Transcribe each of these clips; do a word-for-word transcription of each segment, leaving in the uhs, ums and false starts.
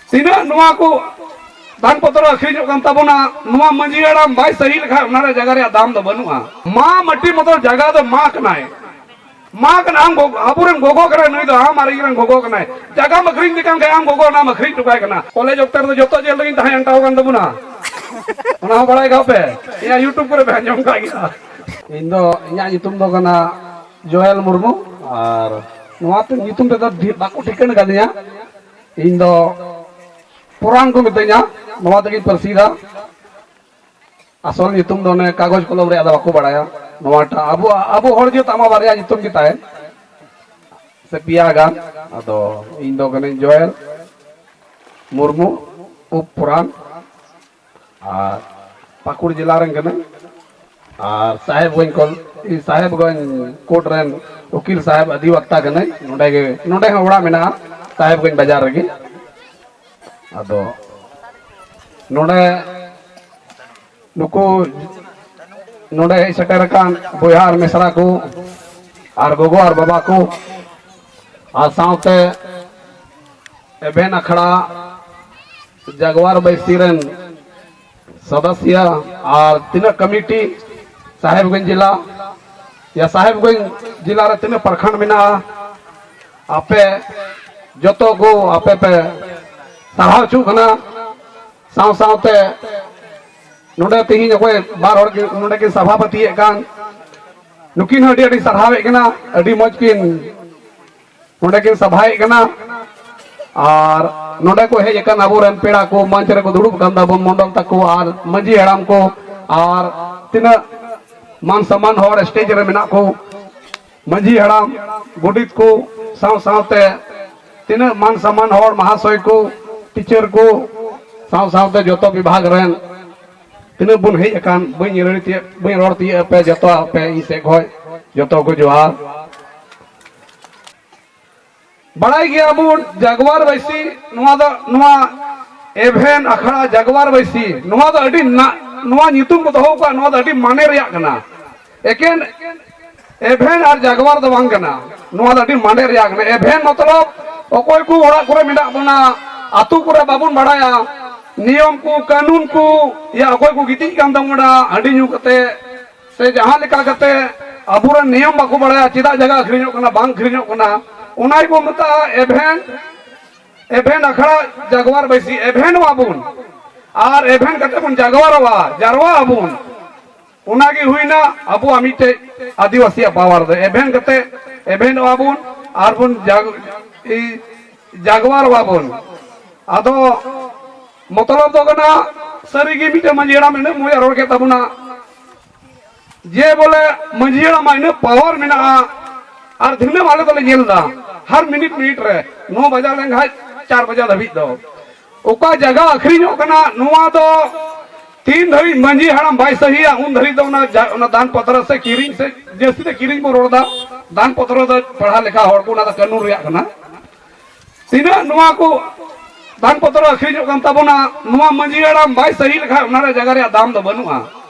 ᱛᱤᱱᱟᱹᱜ ᱱᱚᱣᱟ ᱠᱚ ᱫᱟᱱ ᱯᱚᱛᱨᱚ ᱟᱹᱠᱷᱨᱤᱧᱚᱜ ᱠᱟᱱ ᱛᱟᱵᱚᱱᱟ, ᱱᱚᱣᱟ ᱢᱟᱹᱡᱷᱤ ᱦᱟᱲᱟᱢ ᱵᱟᱭ ᱥᱟᱹᱦᱤ ᱞᱮᱠᱷᱟᱱ ᱚᱱᱟ ᱨᱮ ᱡᱟᱭᱜᱟ ᱨᱮᱭᱟᱜ ᱫᱟᱢ ᱫᱚ ᱵᱟᱹᱱᱩᱜᱼᱟ᱾ ᱢᱟ ᱢᱟᱹᱴᱤ ᱢᱚᱛᱚ ᱡᱟᱭᱜᱟ ᱫᱚ ᱢᱟ ᱠᱟᱱᱟᱭ, ᱢᱟ ᱠᱟᱱᱟ, ᱟᱢ ᱜᱚ-, ᱟᱵᱚᱨᱮᱱ ᱜᱚᱜᱚ ᱠᱟᱱᱟᱭ ᱱᱩᱭ ᱫᱚ, ᱟᱢ ᱟᱨ ᱤᱧ ᱨᱮᱱ ᱜᱚᱜᱚ ᱠᱟᱱᱟᱭ᱾ ᱡᱟᱭᱜᱟᱢ ᱟᱹᱠᱷᱨᱤᱧ ᱞᱮᱠᱟᱱ ᱠᱷᱟᱱ ᱟᱢ ᱜᱚᱜᱚ ᱚᱱᱟᱢ ᱟᱹᱠᱷᱨᱤᱧ ᱦᱚᱴᱚ ᱠᱟᱭ ᱠᱟᱱᱟ᱾ ᱠᱚᱞᱮᱡᱽ ᱚᱠᱛᱮ ᱨᱮᱫᱚ ᱡᱚᱛᱚ ᱡᱮᱞ ᱨᱮᱜᱤᱧ ᱛᱟᱦᱮᱸ ᱟᱱᱴᱟᱣ ᱠᱟᱱ ᱛᱟᱵᱚᱱᱟ, ᱚᱱᱟ ᱦᱚᱸ ᱵᱟᱲᱟᱭ ᱠᱟᱜ ᱯᱮ, ᱤᱧᱟᱹᱜ YouTube ᱠᱚᱨᱮ ᱯᱮ ᱟᱸᱡᱚᱢ ᱠᱟᱜ ᱜᱮᱭᱟ᱾ ᱤᱧ ᱫᱚ, ᱤᱧᱟᱹᱜ ᱧᱩᱛᱩᱢ ᱫᱚ ᱠᱟᱱᱟ ᱡᱚᱭᱮᱞ ᱢᱩᱨᱢᱩ, ᱟᱨ ᱱᱚᱣᱟ ᱛᱮ ᱧᱩᱛᱩᱢ ᱛᱮᱫᱚ ᱰᱷᱮᱨ ᱵᱟᱠᱚ ᱴᱷᱤᱠᱟᱹᱱ ᱠᱟᱫᱤᱧᱟ᱾ ᱤᱧ ᱫᱚ ᱯᱚᱨᱟᱱ ᱠᱚ ᱢᱤᱛᱟᱹᱧᱟ, ᱱᱚᱣᱟ ᱛᱮᱜᱮᱧ ᱯᱟᱹᱨᱥᱤᱭᱮᱫᱟ᱾ ᱟᱥᱚᱞ ᱧᱩᱛᱩᱢ ᱫᱚ ᱚᱱᱮ ᱠᱟᱜᱚᱡᱽ ᱠᱚᱞᱚᱢ ᱨᱮᱭᱟᱜ ᱫᱚ ᱵᱟᱠᱚ ᱵᱟᱲᱟᱭᱟ᱾ ᱱᱚᱣᱟᱴᱟᱜ ᱟᱵᱚ, ᱟᱵᱚ ᱦᱚᱲ ᱡᱟᱹᱛ ᱟᱢᱟ ᱵᱟᱨᱭᱟ ᱧᱩᱛᱩᱢ ᱜᱮ ᱛᱟᱦᱮᱱ, ᱥᱮ ᱯᱮᱭᱟ ᱜᱟᱱ᱾ ᱟᱫᱚ ᱤᱧ ᱫᱚ ᱠᱟᱹᱱᱟᱹᱧ ᱡᱚᱭᱮᱞ ᱢᱩᱨᱢᱩ, ᱩᱯ ᱯᱚᱨᱟᱱ, ᱟᱨ ᱯᱟᱹᱠᱩᱲ ᱡᱮᱞᱟ ᱨᱮᱱ ᱠᱟᱹᱱᱟᱹᱧ᱾ ᱟᱨ ᱥᱟᱦᱮᱵᱽᱜᱚᱸᱡᱽ ᱠᱚᱞ-, ᱤᱧ ᱥᱟᱦᱮᱵᱽᱜᱚᱸᱡᱽ ᱠᱳᱨᱴ ᱨᱮᱱ ᱩᱠᱤᱞ ᱥᱟᱦᱮᱵᱽ ᱟᱹᱫᱤᱵᱟᱠᱛᱟ ᱠᱟᱹᱱᱟᱹᱧ᱾ ᱱᱚᱰᱮ ᱜᱮ, ᱱᱚᱰᱮ ᱦᱚᱸ ᱚᱲᱟᱜ ᱢᱮᱱᱟᱜᱼᱟ ᱥᱟᱦᱮᱵᱽᱜᱚᱸᱡᱽ ᱵᱟᱡᱟᱨ ᱨᱮᱜᱮ᱾ ᱟᱫᱚ ᱱᱚᱰᱮ ᱱᱩᱠᱩ ᱱᱚᱰᱮ ᱦᱮᱡ ᱥᱮᱴᱮᱨ ᱟᱠᱟᱱ ᱵᱚᱭᱦᱟ ᱟᱨ ᱢᱤᱥᱨᱟ ᱠᱚ ᱟᱨ ᱜᱚᱜᱚ ᱟᱨ ᱵᱟᱵᱟ ᱠᱚ ᱟᱨ ᱥᱟᱶᱛᱮ ᱮᱵᱷᱮᱱ ᱟᱠᱷᱲᱟ ᱡᱟᱜᱽᱣᱟᱨ ᱵᱟᱹᱭᱥᱤ ᱨᱮᱱ ᱥᱚᱫᱚᱥᱭᱟ ᱟᱨ ᱛᱤᱱᱟᱹᱜ ᱠᱚᱢᱤᱴᱤ ᱥᱟᱦᱮᱵᱽᱜᱚᱸᱡᱽ ᱡᱮᱞᱟ, ᱭᱟ ᱥᱟᱦᱮᱵᱽᱜᱚᱸᱡᱽ ᱡᱮᱞᱟ ᱨᱮ ᱛᱤᱱᱟᱹᱜ ᱯᱨᱚᱠᱷᱚᱸᱰ ᱢᱮᱱᱟᱜᱼᱟ, ᱟᱯᱮ ᱡᱚᱛᱚ ᱠᱚ ᱟᱯᱮ ᱯᱮ ᱥᱟᱨᱦᱟᱣ ᱦᱚᱪᱚᱜ ᱠᱟᱱᱟ᱾ ᱥᱟᱶ ᱥᱟᱶᱛᱮ ᱱᱚᱰᱮ ᱛᱮᱦᱮᱧ ᱚᱠᱚᱭ ᱵᱟᱨ ᱦᱚᱲ ᱠᱤᱱ ᱱᱚᱰᱮ ᱠᱤᱱ ᱥᱟᱵᱷᱟᱯᱟᱹᱛᱤᱭᱮᱫ ᱠᱟᱱ, ᱱᱩᱠᱤᱱ ᱦᱚᱸ ᱟᱹᱰᱤ ᱟᱹᱰᱤ ᱥᱟᱨᱦᱟᱣᱮᱫ ᱠᱤᱱᱟ, ᱟᱹᱰᱤ ᱢᱚᱡᱽ ᱠᱤᱱ ᱱᱚᱰᱮ ᱠᱤᱱ ᱥᱟᱵᱷᱟᱭᱮᱫ ᱠᱟᱱᱟ᱾ ᱟᱨ ᱱᱚᱰᱮ ᱠᱚ ᱦᱮᱡ ᱟᱠᱟᱱ ᱟᱵᱚᱨᱮᱱ ᱯᱮᱲᱟ ᱠᱚ, ᱢᱚᱧᱪ ᱨᱮᱠᱚ ᱫᱩᱲᱩᱵ ᱟᱠᱟᱱ ᱛᱟᱵᱚᱱ ᱢᱚᱱᱰᱚᱞ ᱛᱟᱠᱚ ᱟᱨ ᱢᱟᱹᱡᱷᱤ ᱦᱟᱲᱟᱢ ᱠᱚ ᱟᱨ ᱛᱤᱱᱟᱹᱜ ᱢᱟᱱ ᱥᱚᱢᱢᱟᱱ ᱦᱚᱲ ᱥᱴᱮᱡ ᱨᱮ ᱢᱮᱱᱟᱜ ᱠᱚ, ᱢᱟᱹᱡᱷᱤ ᱦᱟᱲᱟᱢ, ᱜᱚᱰᱮᱛ ᱠᱚ, ᱥᱟᱶ ᱥᱟᱶᱛᱮ ᱛᱤᱱᱟᱹᱜ ᱢᱟᱱ ᱥᱚᱢᱢᱟᱱ ᱦᱚᱲ ᱢᱟᱦᱟᱥᱚᱭ ᱠᱚ, ᱴᱤᱪᱟᱨ ᱠᱚ, ᱥᱟᱶ ᱥᱟᱶᱛᱮ ᱡᱚᱛᱚ ᱵᱤᱵᱷᱟᱜᱽ ᱨᱮᱱ ᱛᱤᱱᱟᱹᱜ ᱵᱚᱱ ᱦᱮᱡ ᱟᱠᱟᱱ, ᱵᱟᱹᱧ ᱨᱟᱹᱲ ᱛᱤᱭᱟᱹᱜ, ᱵᱟᱹᱧ ᱨᱚᱲ ᱛᱤᱭᱟᱹᱜ ᱟᱯᱮ ᱡᱚᱛᱚ, ᱟᱯᱮ ᱤᱧ ᱥᱮᱫ ᱠᱷᱚᱱ ᱡᱚᱛᱚ ᱠᱚ ᱡᱚᱦᱟᱨ᱾ ᱵᱟᱲᱟᱭ ᱜᱮᱭᱟ ᱵᱚᱱ ᱡᱟᱜᱽᱣᱟᱨ ᱵᱟᱹᱭᱥᱤ, ᱱᱚᱣᱟ ᱫᱚ, ᱱᱚᱣᱟ ᱮᱵᱷᱮᱱ ᱟᱠᱷᱲᱟ ᱡᱟᱜᱽᱣᱟᱨ ᱵᱟᱹᱭᱥᱤ, ᱱᱚᱣᱟ ᱫᱚ ᱟᱹᱰᱤ ᱱᱟ-, ᱱᱚᱣᱟ ᱧᱩᱛᱩᱢ ᱠᱚ ᱫᱚᱦᱚ ᱟᱠᱟᱫ, ᱱᱚᱣᱟ ᱫᱚ ᱟᱹᱰᱤ ᱢᱟᱱᱮ ᱨᱮᱭᱟᱜ ᱠᱟᱱᱟ᱾ ᱮᱠᱮᱱ ᱮᱵᱷᱮᱱ ᱟᱨ ᱡᱟᱜᱽᱣᱟᱨ ᱫᱚ ᱵᱟᱝ ᱠᱟᱱᱟ, ᱱᱚᱣᱟ ᱫᱚ ᱟᱹᱰᱤ ᱢᱟᱱᱮ ᱨᱮᱭᱟᱜ ᱠᱟᱱᱟ᱾ ᱮᱵᱷᱮᱱ ᱢᱚᱛᱞᱚᱵ ᱚᱠᱚᱭ ᱠᱚ ᱚᱲᱟᱜ ᱠᱚᱨᱮ ᱢᱮᱱᱟᱜ ᱵᱚᱱᱟ, ᱟᱛᱳ ᱠᱚᱨᱮ ᱵᱟᱵᱚᱱ ᱵᱟᱲᱟᱭᱟ, ᱱᱤᱭᱚᱢ ᱠᱚ, ᱠᱟᱹᱱᱩᱱ ᱠᱚ, ᱭᱟ ᱚᱠᱚᱭ ᱠᱚ ᱜᱤᱛᱤᱡ ᱠᱟᱱ ᱛᱟᱵᱚᱱᱟ ᱦᱟᱺᱰᱤ ᱧᱩ ᱠᱟᱛᱮ, ᱥᱮ ᱡᱟᱦᱟᱸ ᱞᱮᱠᱟ ᱠᱟᱛᱮ ᱟᱵᱚᱨᱮᱱ ᱱᱤᱭᱚᱢ ᱵᱟᱠᱚ ᱵᱟᱲᱟᱭᱟ, ᱪᱮᱫᱟᱜ ᱡᱟᱭᱜᱟ ᱟᱹᱠᱷᱨᱤᱧᱚᱜ ᱠᱟᱱᱟ, ᱵᱟᱝ ᱟᱹᱠᱷᱨᱤᱧᱚᱜ ᱠᱟᱱᱟ, ᱚᱱᱟ ᱜᱮᱠᱚ ᱢᱮᱛᱟᱜᱼᱟ ᱮᱵᱷᱮᱱ, ᱮᱵᱷᱮᱱ ᱟᱠᱷᱲᱟ ᱡᱟᱜᱽᱣᱟᱨ ᱵᱟᱹᱭᱥᱤ, ᱮᱵᱷᱮᱱᱚᱜᱼᱟ ᱵᱚᱱ᱾ ᱟᱨ ᱮᱵᱷᱮᱱ ᱠᱟᱛᱮ ᱵᱚᱱ ᱡᱟᱜᱽᱣᱟᱨᱚᱜᱼᱟ, ᱡᱟᱨᱣᱟᱜ ᱟᱵᱚᱱ᱾ ᱚᱱᱟᱜᱮ ᱦᱩᱭᱱᱟ ᱟᱵᱚᱣᱟᱜ ᱢᱤᱫᱴᱮᱡ ᱟᱹᱫᱤᱵᱟᱹᱥᱤᱭᱟᱜ ᱯᱟᱣᱟᱨ ᱫᱚ, ᱮᱵᱷᱮᱱ ᱠᱟᱛᱮ ᱮᱵᱷᱮᱱᱚᱜᱼᱟ ᱵᱚᱱ ᱟᱨ ᱵᱚᱱ ᱡᱟᱜ-, ᱤ-, ᱡᱟᱜᱽᱣᱟᱨᱚᱜᱼᱟ ᱵᱚᱱ᱾ ᱟᱫᱚ ᱢᱚᱛᱞᱚᱵ ᱫᱚ ᱠᱟᱱᱟ, ᱥᱟᱹᱨᱤᱜᱮ ᱢᱤᱫᱴᱮᱱ ᱢᱟᱺᱡᱷᱤ ᱦᱟᱲᱟᱢ ᱤᱱᱟᱹᱜ ᱢᱚᱡᱽ ᱮ ᱨᱚᱲ ᱠᱮᱫ ᱛᱟᱵᱚᱱᱟ, ᱡᱮ ᱵᱚᱞᱮ ᱢᱟᱺᱡᱷᱤ ᱦᱟᱲᱟᱢᱟᱜ ᱤᱱᱟᱹᱜ ᱯᱟᱣᱟᱨ ᱢᱮᱱᱟᱜᱼᱟ, ᱟᱨ ᱫᱤᱱᱟᱹᱢ ᱟᱞᱮ ᱫᱚᱞᱮ ᱧᱮᱞ ᱮᱫᱟ, ᱦᱟᱨ ᱢᱤᱱᱤᱴ ᱢᱤᱱᱤᱴ ᱨᱮ ᱱᱚ ᱵᱟᱡᱟᱣ ᱞᱮᱱᱠᱷᱟᱱ ᱪᱟᱨ ᱵᱟᱡᱟᱣ ᱫᱷᱟᱹᱵᱤᱡ ᱫᱚ ᱚᱠᱟ ᱡᱟᱭᱜᱟ ᱟᱹᱠᱷᱨᱤᱧᱚᱜ ᱠᱟᱱᱟ, ᱱᱚᱣᱟ ᱫᱚ ᱛᱤᱱ ᱫᱷᱟᱹᱵᱤᱡ ᱢᱟᱺᱡᱷᱤ ᱦᱟᱲᱟᱢ ᱵᱟᱭ ᱥᱟᱹᱦᱤᱭᱟ, ᱩᱱ ᱫᱷᱟᱹᱵᱤᱡ ᱫᱚ ᱚᱱᱟ ᱡᱟ-, ᱚᱱᱟ ᱫᱟᱱ ᱯᱚᱛᱨᱚ ᱥᱮ ᱠᱤᱨᱤᱧ, ᱥᱮ ᱡᱟᱹᱥᱛᱤ ᱫᱚ ᱠᱤᱨᱤᱧ ᱵᱚᱱ ᱨᱚᱲ ᱮᱫᱟ, ᱫᱟᱱ ᱯᱚᱛᱨᱚ ᱫᱚ ᱯᱟᱲᱦᱟᱣ ᱞᱮᱠᱷᱟ ᱦᱚᱲ ᱠᱚ, ᱚᱱᱟ ᱫᱚ ᱠᱟᱹᱱᱩᱱ ᱨᱮᱭᱟᱜ ᱠᱟᱱᱟ᱾ ᱛᱤᱱᱟᱹᱜ ᱱᱚᱣᱟ ᱠᱚ ᱫᱟᱱ ᱯᱚᱛᱨᱚ ᱟᱹᱠᱷᱨᱤᱧᱚᱜ ᱠᱟᱱ ᱛᱟᱵᱚᱱᱟ, ᱱᱚᱣᱟ ᱢᱟᱺᱡᱷᱤ ᱦᱟᱲᱟᱢ ᱵᱟᱭ ᱥᱟᱹᱦᱤ ᱞᱮᱠᱷᱟᱱ ᱚᱱᱟ ᱨᱮᱭᱟᱜ ᱡᱟᱭᱜᱟ ᱨᱮᱭᱟᱜ ᱫᱟᱢ ᱫᱚ ᱵᱟᱹᱱᱩᱜᱼᱟ᱾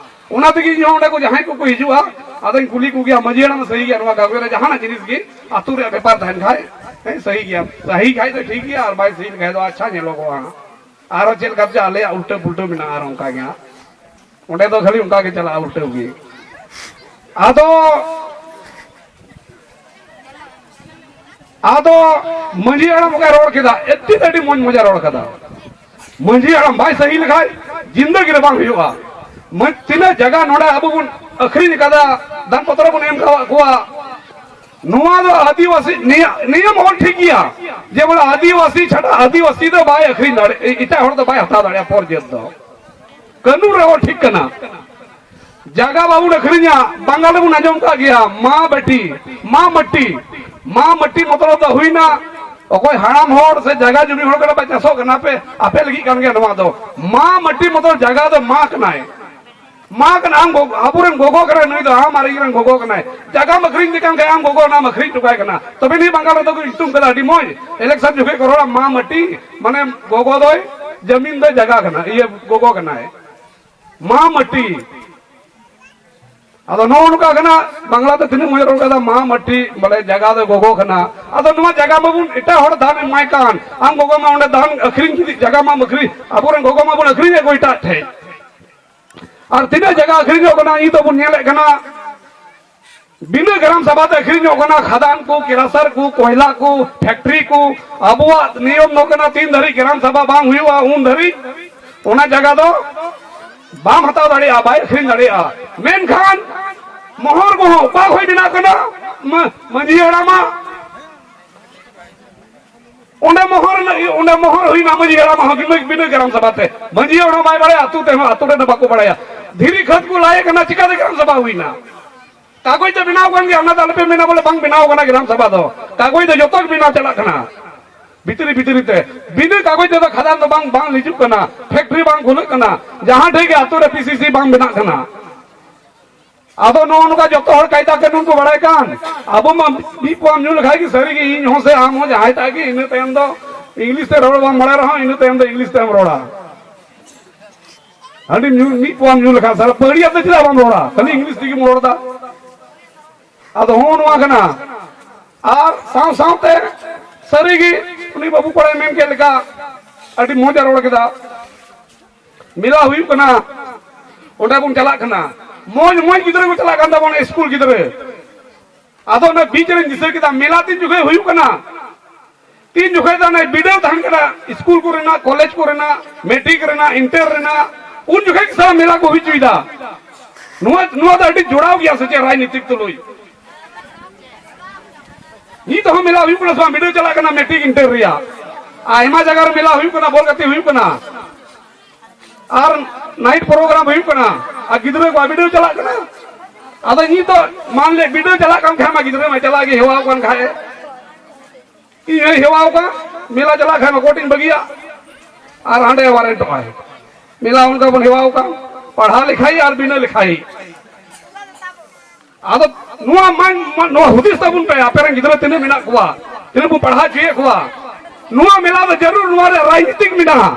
ᱚᱱᱟ ᱛᱮᱜᱮ ᱤᱧ ᱦᱚᱸ ᱚᱸᱰᱮ ᱠᱚ ᱡᱟᱦᱟᱸᱭ ᱠᱚᱠᱚ ᱦᱤᱡᱩᱜᱼᱟ, ᱟᱫᱚᱧ ᱠᱩᱞᱤ ᱠᱚᱜᱮᱭᱟ, "ᱢᱟᱺᱡᱷᱤ ᱦᱟᱲᱟᱢ ᱥᱟᱹᱦᱤ ᱜᱮᱭᱟ ᱱᱚᱣᱟ ᱠᱟᱜᱚᱡᱽ ᱨᱮ ᱡᱟᱦᱟᱱᱟᱜ ᱡᱤᱱᱤᱥ ᱜᱮ, ᱟᱹᱛᱩ ᱨᱮᱭᱟᱜ ᱵᱮᱯᱟᱨ ᱛᱟᱦᱮᱱ ᱠᱷᱟᱡ?" ᱦᱮᱸ, ᱥᱟᱹᱦᱤ ᱜᱮᱭᱟ, ᱥᱟᱹᱦᱤ ᱠᱷᱟᱡ ᱫᱚ ᱴᱷᱤᱠ ᱜᱮᱭᱟ, ᱟᱨ ᱵᱟᱭ ᱥᱟᱹᱦᱤ ᱞᱮᱠᱷᱟᱡ ᱫᱚ ᱟᱪᱪᱷᱟ ᱧᱮᱞᱚᱜᱚᱜᱼᱟ᱾ ᱟᱨᱚ ᱪᱮᱫ ᱞᱮᱠᱟ ᱪᱚ ᱟᱞᱮᱭᱟᱜ ᱩᱞᱴᱟᱹ ᱯᱩᱞᱴᱟᱹ ᱢᱮᱱᱟᱜᱼᱟ, ᱟᱨ ᱚᱱᱠᱟ ᱜᱮ ᱦᱟᱸᱜ ᱚᱸᱰᱮ ᱫᱚ ᱠᱷᱟᱹᱞᱤ ᱚᱱᱠᱟ ᱜᱮ ᱪᱟᱞᱟᱜᱼᱟ, ᱩᱞᱴᱟᱹ ᱜᱮ᱾ ᱟᱫᱚ, ᱟᱫᱚ ᱢᱟᱺᱡᱷᱤ ᱦᱟᱲᱟᱢ ᱚᱱᱠᱟᱭ ᱨᱚᱲ ᱠᱮᱫᱟ, ᱟᱹᱰᱤ, ᱟᱹᱰᱤ ᱢᱚᱡᱽ ᱢᱚᱡᱟ ᱨᱚᱲ ᱠᱟᱫᱟ᱾ ᱢᱟᱺᱡᱷᱤ ᱦᱟᱲᱟᱢ ᱵᱟᱭ ᱥᱟᱹᱦᱤ ᱞᱮᱠᱷᱟᱡ ᱡᱤᱱᱫᱟᱹᱜᱤ ᱨᱮ ᱵᱟᱝ ᱦᱩᱭᱩᱜᱼᱟ᱾ ᱢᱟᱹᱡ-, ᱛᱤᱱᱟᱹᱜ ᱡᱟᱭᱜᱟ ᱱᱚᱰᱮ ᱟᱵᱚ ᱵᱚᱱ ᱟᱹᱠᱷᱨᱤᱧ ᱟᱠᱟᱫᱟ, ᱫᱟᱱ ᱯᱚᱛᱨᱚ ᱵᱚᱱ ᱮᱢ ᱟᱠᱟᱫ ᱠᱚᱣᱟ, ᱱᱚᱣᱟ ᱫᱚ ᱟᱹᱫᱤᱵᱟᱹᱥᱤ ᱱᱤᱭᱟᱹ, ᱱᱤᱭᱚᱢ ᱦᱚᱸ ᱴᱷᱤᱠ ᱜᱮᱭᱟ ᱡᱮ ᱵᱚᱞᱮ ᱟᱹᱫᱤᱵᱟᱹᱥᱤ ᱪᱷᱟᱰᱟ ᱟᱹᱫᱤᱵᱟᱹᱥᱤ ᱫᱚ ᱵᱟᱭ ᱟᱹᱠᱷᱨᱤᱧ ᱫᱟᱲᱮ-, ᱮᱴᱟᱜ ᱦᱚᱲ ᱫᱚ ᱵᱟᱭ ᱦᱟᱛᱟᱣ ᱫᱟᱲᱮᱭᱟᱜᱼᱟ ᱯᱚᱨ ᱡᱟᱹᱛ ᱫᱚ᱾ ᱠᱟᱹᱱᱩᱱ ᱨᱮᱦᱚᱸ ᱴᱷᱤᱠ ᱠᱟᱱᱟ᱾ ᱡᱟᱭᱜᱟ ᱵᱟᱵᱚᱱ ᱟᱹᱠᱷᱨᱤᱧᱟ, ᱵᱟᱝᱜᱟᱞ ᱨᱮᱵᱚᱱ ᱟᱸᱡᱚᱢ ᱠᱟᱜ ᱜᱮᱭᱟ, ᱢᱟ ᱵᱟᱹᱴᱤ, ᱢᱟ ᱢᱟᱹᱴᱤ, ᱢᱟ ᱢᱟᱹᱴᱤ ᱢᱚᱛᱞᱚᱵ ᱫᱚ ᱦᱩᱭᱱᱟ ᱚᱠᱚᱭ ᱦᱟᱲᱟᱢ ᱦᱚᱲ ᱥᱮ ᱡᱟᱭᱜᱟ ᱡᱩᱢᱤ ᱦᱚᱲ ᱠᱟᱱᱟ ᱯᱮ, ᱪᱟᱥᱚᱜ ᱠᱟᱱᱟ ᱯᱮ, ᱟᱯᱮ ᱞᱟᱹᱜᱤᱫ ᱠᱟᱱ ᱜᱮᱭᱟ ᱱᱚᱣᱟ ᱫᱚ᱾ ᱢᱟ ᱢᱟᱹᱴᱤ ᱢᱚᱛᱞᱚᱵ ᱡᱟᱭᱜᱟ ᱫᱚ ᱢᱟ ᱠᱟᱱᱟᱭ, ᱢᱟ ᱠᱟᱱᱟ, ᱟᱢ ᱜᱚᱜᱚ, ᱟᱵᱚᱨᱮᱱ ᱜᱚᱜᱚ ᱠᱟᱱᱟᱭ ᱱᱩᱭ ᱫᱚ, ᱟᱢ ᱟᱨ ᱤᱧ ᱨᱮᱱ ᱜᱚᱜᱚ ᱠᱟᱱᱟᱭ᱾ ᱡᱟᱭᱜᱟᱢ ᱟᱹᱠᱷᱨᱤᱧ ᱞᱮᱠᱟᱱ ᱠᱷᱟᱱ ᱟᱢ ᱜᱚᱜᱚ ᱚᱱᱟᱢ ᱟᱹᱠᱷᱨᱤᱧ ᱦᱚᱴᱚ ᱠᱟᱭ ᱠᱟᱱᱟ, ᱛᱚᱵᱮ ᱱᱤᱭᱟᱹ ᱵᱟᱝᱜᱟᱞ ᱨᱮᱫᱚ ᱠᱚ ᱧᱩᱛᱩᱢ ᱠᱟᱫᱟ ᱟᱹᱰᱤ ᱢᱚᱡᱽ, ᱤᱞᱮᱠᱥᱚᱱ ᱡᱚᱠᱷᱮᱡ ᱠᱚ ᱨᱚᱲᱟ ᱢᱟ ᱢᱟᱹᱴᱤ, ᱢᱟᱱᱮ ᱜᱚᱜᱚ ᱫᱚᱭ ᱡᱟᱢᱤᱱ ᱫᱚᱭ ᱡᱟᱭᱜᱟ ᱠᱟᱱᱟ, ᱤᱭᱟᱹ ᱜᱚᱜᱚ ᱠᱟᱱᱟᱭ᱾ ᱢᱟ ᱢᱟᱹᱴᱤ᱾ ᱟᱫᱚ ᱱᱚᱜᱼᱚ ᱱᱚᱝᱠᱟ ᱠᱟᱱᱟ, ᱵᱟᱝᱞᱟ ᱛᱮ ᱛᱤᱱᱟᱹᱜ ᱢᱚᱡᱽ ᱨᱚᱲ ᱠᱟᱫᱟ, ᱢᱟ ᱢᱟᱹᱴᱤ, ᱵᱚᱞᱮ ᱡᱟᱭᱜᱟ ᱫᱚ ᱜᱚᱜᱚ ᱠᱟᱱᱟ᱾ ᱟᱫᱚ ᱱᱚᱣᱟ ᱡᱟᱭᱜᱟ ᱢᱟᱵᱚᱱ ᱮᱴᱟᱜ ᱦᱚᱲ ᱫᱟᱱ ᱮᱢᱟᱭ ᱠᱟᱱ, ᱟᱢ ᱜᱚᱜᱚ ᱢᱟ ᱚᱸᱰᱮ ᱫᱟᱱ ᱟᱹᱠᱷᱨᱤᱧ ᱠᱮᱫᱤ, ᱡᱟᱭᱜᱟ ᱢᱟᱢ ᱟᱹᱠᱷᱨᱤᱧ, ᱟᱵᱚᱨᱮᱱ ᱜᱚᱜᱚ ᱢᱟᱵᱚᱱ ᱟᱹᱠᱷᱨᱤᱧᱮᱫ ᱠᱚ ᱮᱴᱟᱜ ᱴᱷᱮᱡ᱾ ᱟᱨ ᱛᱤᱱᱟᱹᱜ ᱡᱟᱭᱜᱟ ᱟᱹᱠᱷᱨᱤᱧᱚᱜ ᱠᱟᱱᱟ, ᱱᱤᱛ ᱦᱚᱸᱵᱚᱱ ᱧᱮᱞᱮᱫ ᱠᱟᱱᱟ, ᱵᱤᱱᱟᱹ ᱜᱨᱟᱢ ᱥᱟᱵᱷᱟ ᱛᱮ ᱟᱹᱠᱷᱨᱤᱧᱚᱜ ᱠᱟᱱᱟ, ᱠᱷᱟᱫᱟᱱ ᱠᱚ, ᱠᱮᱨᱟᱥᱟᱨ ᱠᱚ, ᱠᱚᱭᱞᱟ ᱠᱚ, ᱯᱷᱮᱠᱴᱨᱤ ᱠᱚ᱾ ᱟᱵᱚᱣᱟᱜ ᱱᱤᱭᱚᱢ ᱫᱚ ᱠᱟᱱᱟ, ᱛᱤᱱ ᱫᱷᱟᱹᱨᱤᱡ ᱜᱨᱟᱢ ᱥᱟᱵᱷᱟ ᱵᱟᱝ ᱦᱩᱭᱩᱜᱼᱟ, ᱩᱱ ᱫᱷᱟᱹᱨᱤᱡ ᱚᱱᱟ ᱡᱟᱭᱜᱟ ᱫᱚ ᱵᱟᱢ ᱦᱟᱛᱟᱣ ᱫᱟᱲᱮᱭᱟᱜᱼᱟ, ᱵᱟᱭ ᱟᱹᱠᱷᱨᱤᱧ ᱫᱟᱲᱮᱭᱟᱜᱼᱟ᱾ ᱢᱮᱱᱠᱷᱟᱱ ᱢᱚᱦᱚᱨ ᱠᱚᱦᱚᱸ ᱚᱠᱟ ᱠᱷᱚᱡ ᱵᱮᱱᱟᱜ ᱠᱟᱱᱟ? ᱢᱟ-, ᱢᱟᱹᱡᱷᱤ ᱦᱟᱲᱟᱢᱟᱜ ᱚᱸᱰᱮ ᱢᱚᱦᱚᱨ ᱨᱮᱱᱟᱜ, ᱚᱸᱰᱮ ᱢᱚᱦᱚᱨ ᱦᱩᱭᱱᱟ ᱢᱟᱹᱡᱷᱤ ᱦᱟᱲᱟᱢᱟᱜ ᱦᱚᱸ ᱵᱤᱱᱟᱹ, ᱵᱤᱱᱟᱹ ᱜᱨᱟᱢ ᱥᱟᱵᱷᱟ ᱛᱮ᱾ ᱢᱟᱹᱡᱷᱤ ᱦᱚᱲ ᱦᱚᱸ ᱵᱟᱭ ᱵᱟᱲᱟᱭᱟ, ᱟᱹᱛᱩ ᱛᱮᱦᱚᱸ, ᱟᱹᱛᱩ ᱨᱮᱱ ᱦᱚᱸ ᱵᱟᱠᱚ ᱵᱟᱲᱟᱭᱟ᱾ ᱫᱷᱤᱨᱤ ᱠᱷᱟᱹᱫ ᱠᱚ ᱞᱟᱭᱮ ᱠᱟᱱᱟ, ᱪᱤᱠᱟᱛᱮ ᱜᱨᱟᱢ ᱥᱟᱵᱷᱟ ᱦᱩᱭᱱᱟ? ᱠᱟᱜᱚᱡᱽ ᱫᱚ ᱵᱮᱱᱟᱣ ᱠᱟᱱ ᱜᱮᱭᱟ, ᱚᱱᱟ ᱫᱚ ᱟᱞᱚᱯᱮ ᱢᱮᱱᱟ ᱵᱚᱞᱮ ᱵᱟᱝ ᱵᱮᱱᱟᱣ ᱠᱟᱱᱟ ᱜᱨᱟᱢ ᱥᱟᱵᱷᱟ ᱫᱚ᱾ ᱠᱟᱜᱚᱡᱽ ᱫᱚ ᱡᱚᱛᱚ ᱜᱮ ᱵᱮᱱᱟᱣ ᱪᱟᱞᱟᱜ ᱠᱟᱱᱟ ᱵᱷᱤᱛᱨᱤ ᱵᱷᱤᱛᱨᱤ ᱛᱮ᱾ ᱵᱤᱱᱟᱹ ᱠᱟᱜᱚᱡᱽ ᱛᱮᱫᱚ ᱠᱷᱟᱫᱟᱱ ᱫᱚ ᱵᱟᱝ, ᱵᱟᱝ ᱦᱤᱡᱩᱜ ᱠᱟᱱᱟ, ᱯᱷᱮᱠᱴᱨᱤ ᱵᱟᱝ ᱠᱷᱩᱞᱟᱹᱜ ᱠᱟᱱᱟ, ᱡᱟᱦᱟᱸ ᱴᱷᱮᱡ ᱜᱮ ᱟᱹᱛᱩ ᱨᱮ ᱯᱤ ᱥᱤ ᱥᱤ ᱵᱟᱝ ᱵᱮᱱᱟᱜ ᱠᱟᱱᱟ᱾ ᱟᱫᱚ ᱱᱚᱜᱼᱚ ᱱᱚᱝᱠᱟ ᱡᱚᱛᱚ ᱦᱚᱲ ᱠᱟᱭᱫᱟ ᱠᱟᱹᱱᱩᱱ ᱠᱚ ᱵᱟᱲᱟᱭ ᱠᱟᱱ, ᱟᱵᱚ ᱢᱟ ᱢᱤᱫ ᱯᱚᱣᱟᱢ ᱧᱩ ᱞᱮᱠᱷᱟᱡ ᱜᱮ ᱥᱟᱹᱨᱤ ᱜᱮ, ᱤᱧ ᱦᱚᱸ ᱥᱮ ᱟᱢ ᱦᱚᱸ ᱡᱟᱦᱟᱸᱭ ᱴᱟᱜ ᱜᱮ, ᱤᱱᱟᱹ ᱛᱟᱭᱚᱢ ᱫᱚ ᱤᱝᱞᱤᱥ ᱛᱮ ᱨᱚᱲ ᱵᱟᱢ ᱵᱟᱲᱟᱭ ᱨᱮᱦᱚᱸ, ᱤᱱᱟᱹ ᱛᱟᱭᱚᱢ ᱫᱚ ᱤᱝᱞᱤᱥ ᱛᱮᱢ ᱨᱚᱲᱟ᱾ ᱦᱟᱺᱰᱤ ᱧᱩ, ᱢᱤᱫ ᱯᱚᱣᱟᱢ ᱧᱩ ᱞᱮᱠᱷᱟᱱ ᱥᱟᱞᱟ ᱯᱟᱹᱦᱲᱤᱭᱟᱹ ᱛᱮ ᱪᱮᱫᱟᱜ ᱵᱟᱢ ᱨᱚᱲᱟ? ᱠᱷᱟᱹᱞᱤ ᱤᱝᱞᱤᱥ ᱛᱮᱜᱮᱢ ᱨᱚᱲ ᱮᱫᱟ᱾ ᱟᱫᱚ ᱦᱚᱸᱜᱼᱚ ᱱᱚᱣᱟ ᱠᱟᱱᱟ᱾ ᱟᱨ ᱥᱟᱶ ᱥᱟᱶᱛᱮ ᱥᱟᱹᱨᱤ ᱜᱮ ᱩᱱᱤ ᱵᱟᱹᱵᱩ ᱠᱚᱲᱟᱭ ᱢᱮᱱ ᱠᱮᱫ ᱞᱮᱠᱟ ᱟᱹᱰᱤ ᱢᱚᱡᱽ ᱮ ᱨᱚᱲ ᱠᱮᱫᱟ᱾ ᱢᱮᱞᱟ ᱦᱩᱭᱩᱜ ᱠᱟᱱᱟ, ᱚᱸᱰᱮ ᱵᱚᱱ ᱪᱟᱞᱟᱜ ᱠᱟᱱᱟ, ᱢᱚᱡᱽ ᱢᱚᱡᱽ ᱜᱤᱫᱽᱨᱟᱹ ᱠᱚ ᱪᱟᱞᱟᱜ ᱠᱟᱱ ᱛᱟᱵᱚᱱᱟ, ᱥᱠᱩᱞ ᱜᱤᱫᱽᱨᱟᱹ᱾ ᱟᱫᱚ ᱚᱱᱟ ᱵᱤᱪ ᱨᱮᱧ ᱫᱤᱥᱟᱹ ᱠᱮᱫᱟ, ᱢᱮᱞᱟ ᱛᱤᱱ ᱡᱚᱠᱷᱮᱡ ᱦᱩᱭᱩᱜ ᱠᱟᱱᱟ? ᱛᱤᱱ ᱡᱚᱠᱷᱮᱡ ᱫᱚ ᱚᱱᱮ ᱵᱤᱰᱟᱹᱣ ᱛᱟᱦᱮᱱ ᱠᱟᱱᱟ, ᱥᱠᱩᱞ ᱠᱚᱨᱮᱱᱟᱜ, ᱠᱚᱞᱮᱡᱽ ᱠᱚᱨᱮᱱᱟᱜ, ᱢᱮᱴᱨᱤᱠ ᱨᱮᱱᱟᱜ, ᱤᱱᱴᱟᱨ ᱨᱮᱱᱟᱜ, ᱩᱱ ᱡᱚᱠᱷᱮᱡ ᱜᱮ ᱥᱟᱨᱟ ᱢᱮᱞᱟ ᱠᱚ ᱦᱩᱭ ᱦᱚᱪᱚᱭᱮᱫᱟ᱾ ᱱᱚᱣᱟ, ᱱᱚᱣᱟ ᱫᱚ ᱟᱹᱰᱤ ᱡᱚᱲᱟᱣ ᱜᱮᱭᱟ ᱥᱮ ᱪᱮᱫ ᱨᱟᱡᱽᱱᱤᱛᱤᱠ ᱛᱩᱞᱩᱡ? ᱱᱤᱛ ᱦᱚᱸ ᱢᱮᱞᱟ ᱦᱩᱭᱩᱜ ᱠᱟᱱᱟ ᱥᱮ ᱵᱟᱝ? ᱵᱤᱰᱟᱹᱣ ᱪᱟᱞᱟᱜ ᱠᱟᱱᱟ ᱢᱮᱴᱨᱤᱠ ᱤᱱᱴᱟᱨ ᱨᱮᱭᱟᱜ, ᱟᱭᱢᱟ ᱡᱟᱭᱜᱟ ᱨᱮ ᱢᱮᱞᱟ ᱦᱩᱭᱩᱜ ᱠᱟᱱᱟ, ᱵᱚᱞ ᱜᱟᱛᱮ ᱦᱩᱭᱩᱜ ᱠᱟᱱᱟ, ᱟᱨ ᱱᱟᱭᱤᱴ ᱯᱨᱳᱜᱨᱟᱢ ᱦᱩᱭᱩᱜ ᱠᱟᱱᱟ, ᱟᱨ ᱜᱤᱫᱽᱨᱟᱹ ᱠᱚᱣᱟᱜ ᱵᱤᱰᱟᱹᱣ ᱪᱟᱞᱟᱜ ᱠᱟᱱᱟ᱾ ᱟᱫᱚ ᱱᱤᱛᱚᱜ ᱢᱟᱱ ᱞᱮ ᱵᱤᱰᱟᱹᱣ ᱪᱟᱞᱟᱜ ᱠᱟᱱ ᱠᱷᱟᱡ ᱢᱟ, ᱜᱤᱫᱽᱨᱟᱹ ᱢᱟ ᱪᱟᱞᱟᱜ ᱜᱮ ᱦᱮᱣᱟᱣ ᱠᱟᱱ ᱠᱷᱟᱡ᱾ ᱤᱧ ᱦᱚᱸᱧ ᱦᱮᱣᱟᱣ ᱠᱟᱱ, ᱢᱮᱞᱟ ᱪᱟᱞᱟᱜ ᱠᱷᱟᱡ ᱢᱟ ᱠᱳᱴᱤᱧ ᱵᱟᱹᱜᱤᱭᱟ ᱟᱨ ᱦᱟᱸᱰᱮ ᱣᱟᱨᱮᱱᱴᱚᱜᱼᱟᱭ᱾ ᱢᱮᱞᱟ ᱚᱱᱠᱟ ᱵᱚᱱ ᱦᱮᱣᱟᱣ ᱠᱟᱱ, ᱯᱟᱲᱦᱟᱣ ᱞᱮᱠᱷᱟᱭ ᱟᱨ ᱵᱤᱱᱟᱹ ᱞᱮᱠᱷᱟᱭ᱾ ᱟᱫᱚ ᱱᱚᱣᱟ ᱢᱟ, ᱢᱟ, ᱱᱚᱣᱟ ᱦᱩᱫᱤᱥ ᱛᱟᱵᱚᱱ ᱯᱮ, ᱟᱯᱮ ᱨᱮᱱ ᱜᱤᱫᱽᱨᱟᱹ ᱛᱤᱱᱟᱹᱜ ᱢᱮᱱᱟᱜ ᱠᱚᱣᱟ, ᱛᱤᱱᱟᱹᱜ ᱵᱚᱱ ᱯᱟᱲᱦᱟᱣ ᱦᱚᱪᱚᱭᱮᱫ ᱠᱚᱣᱟ᱾ ᱱᱚᱣᱟ ᱢᱮᱞᱟ ᱫᱚ ᱡᱟᱹᱨᱩᱲ, ᱱᱚᱣᱟ ᱨᱮ ᱨᱟᱡᱽᱱᱤᱛᱤᱠ ᱢᱮᱱᱟᱜᱼᱟ᱾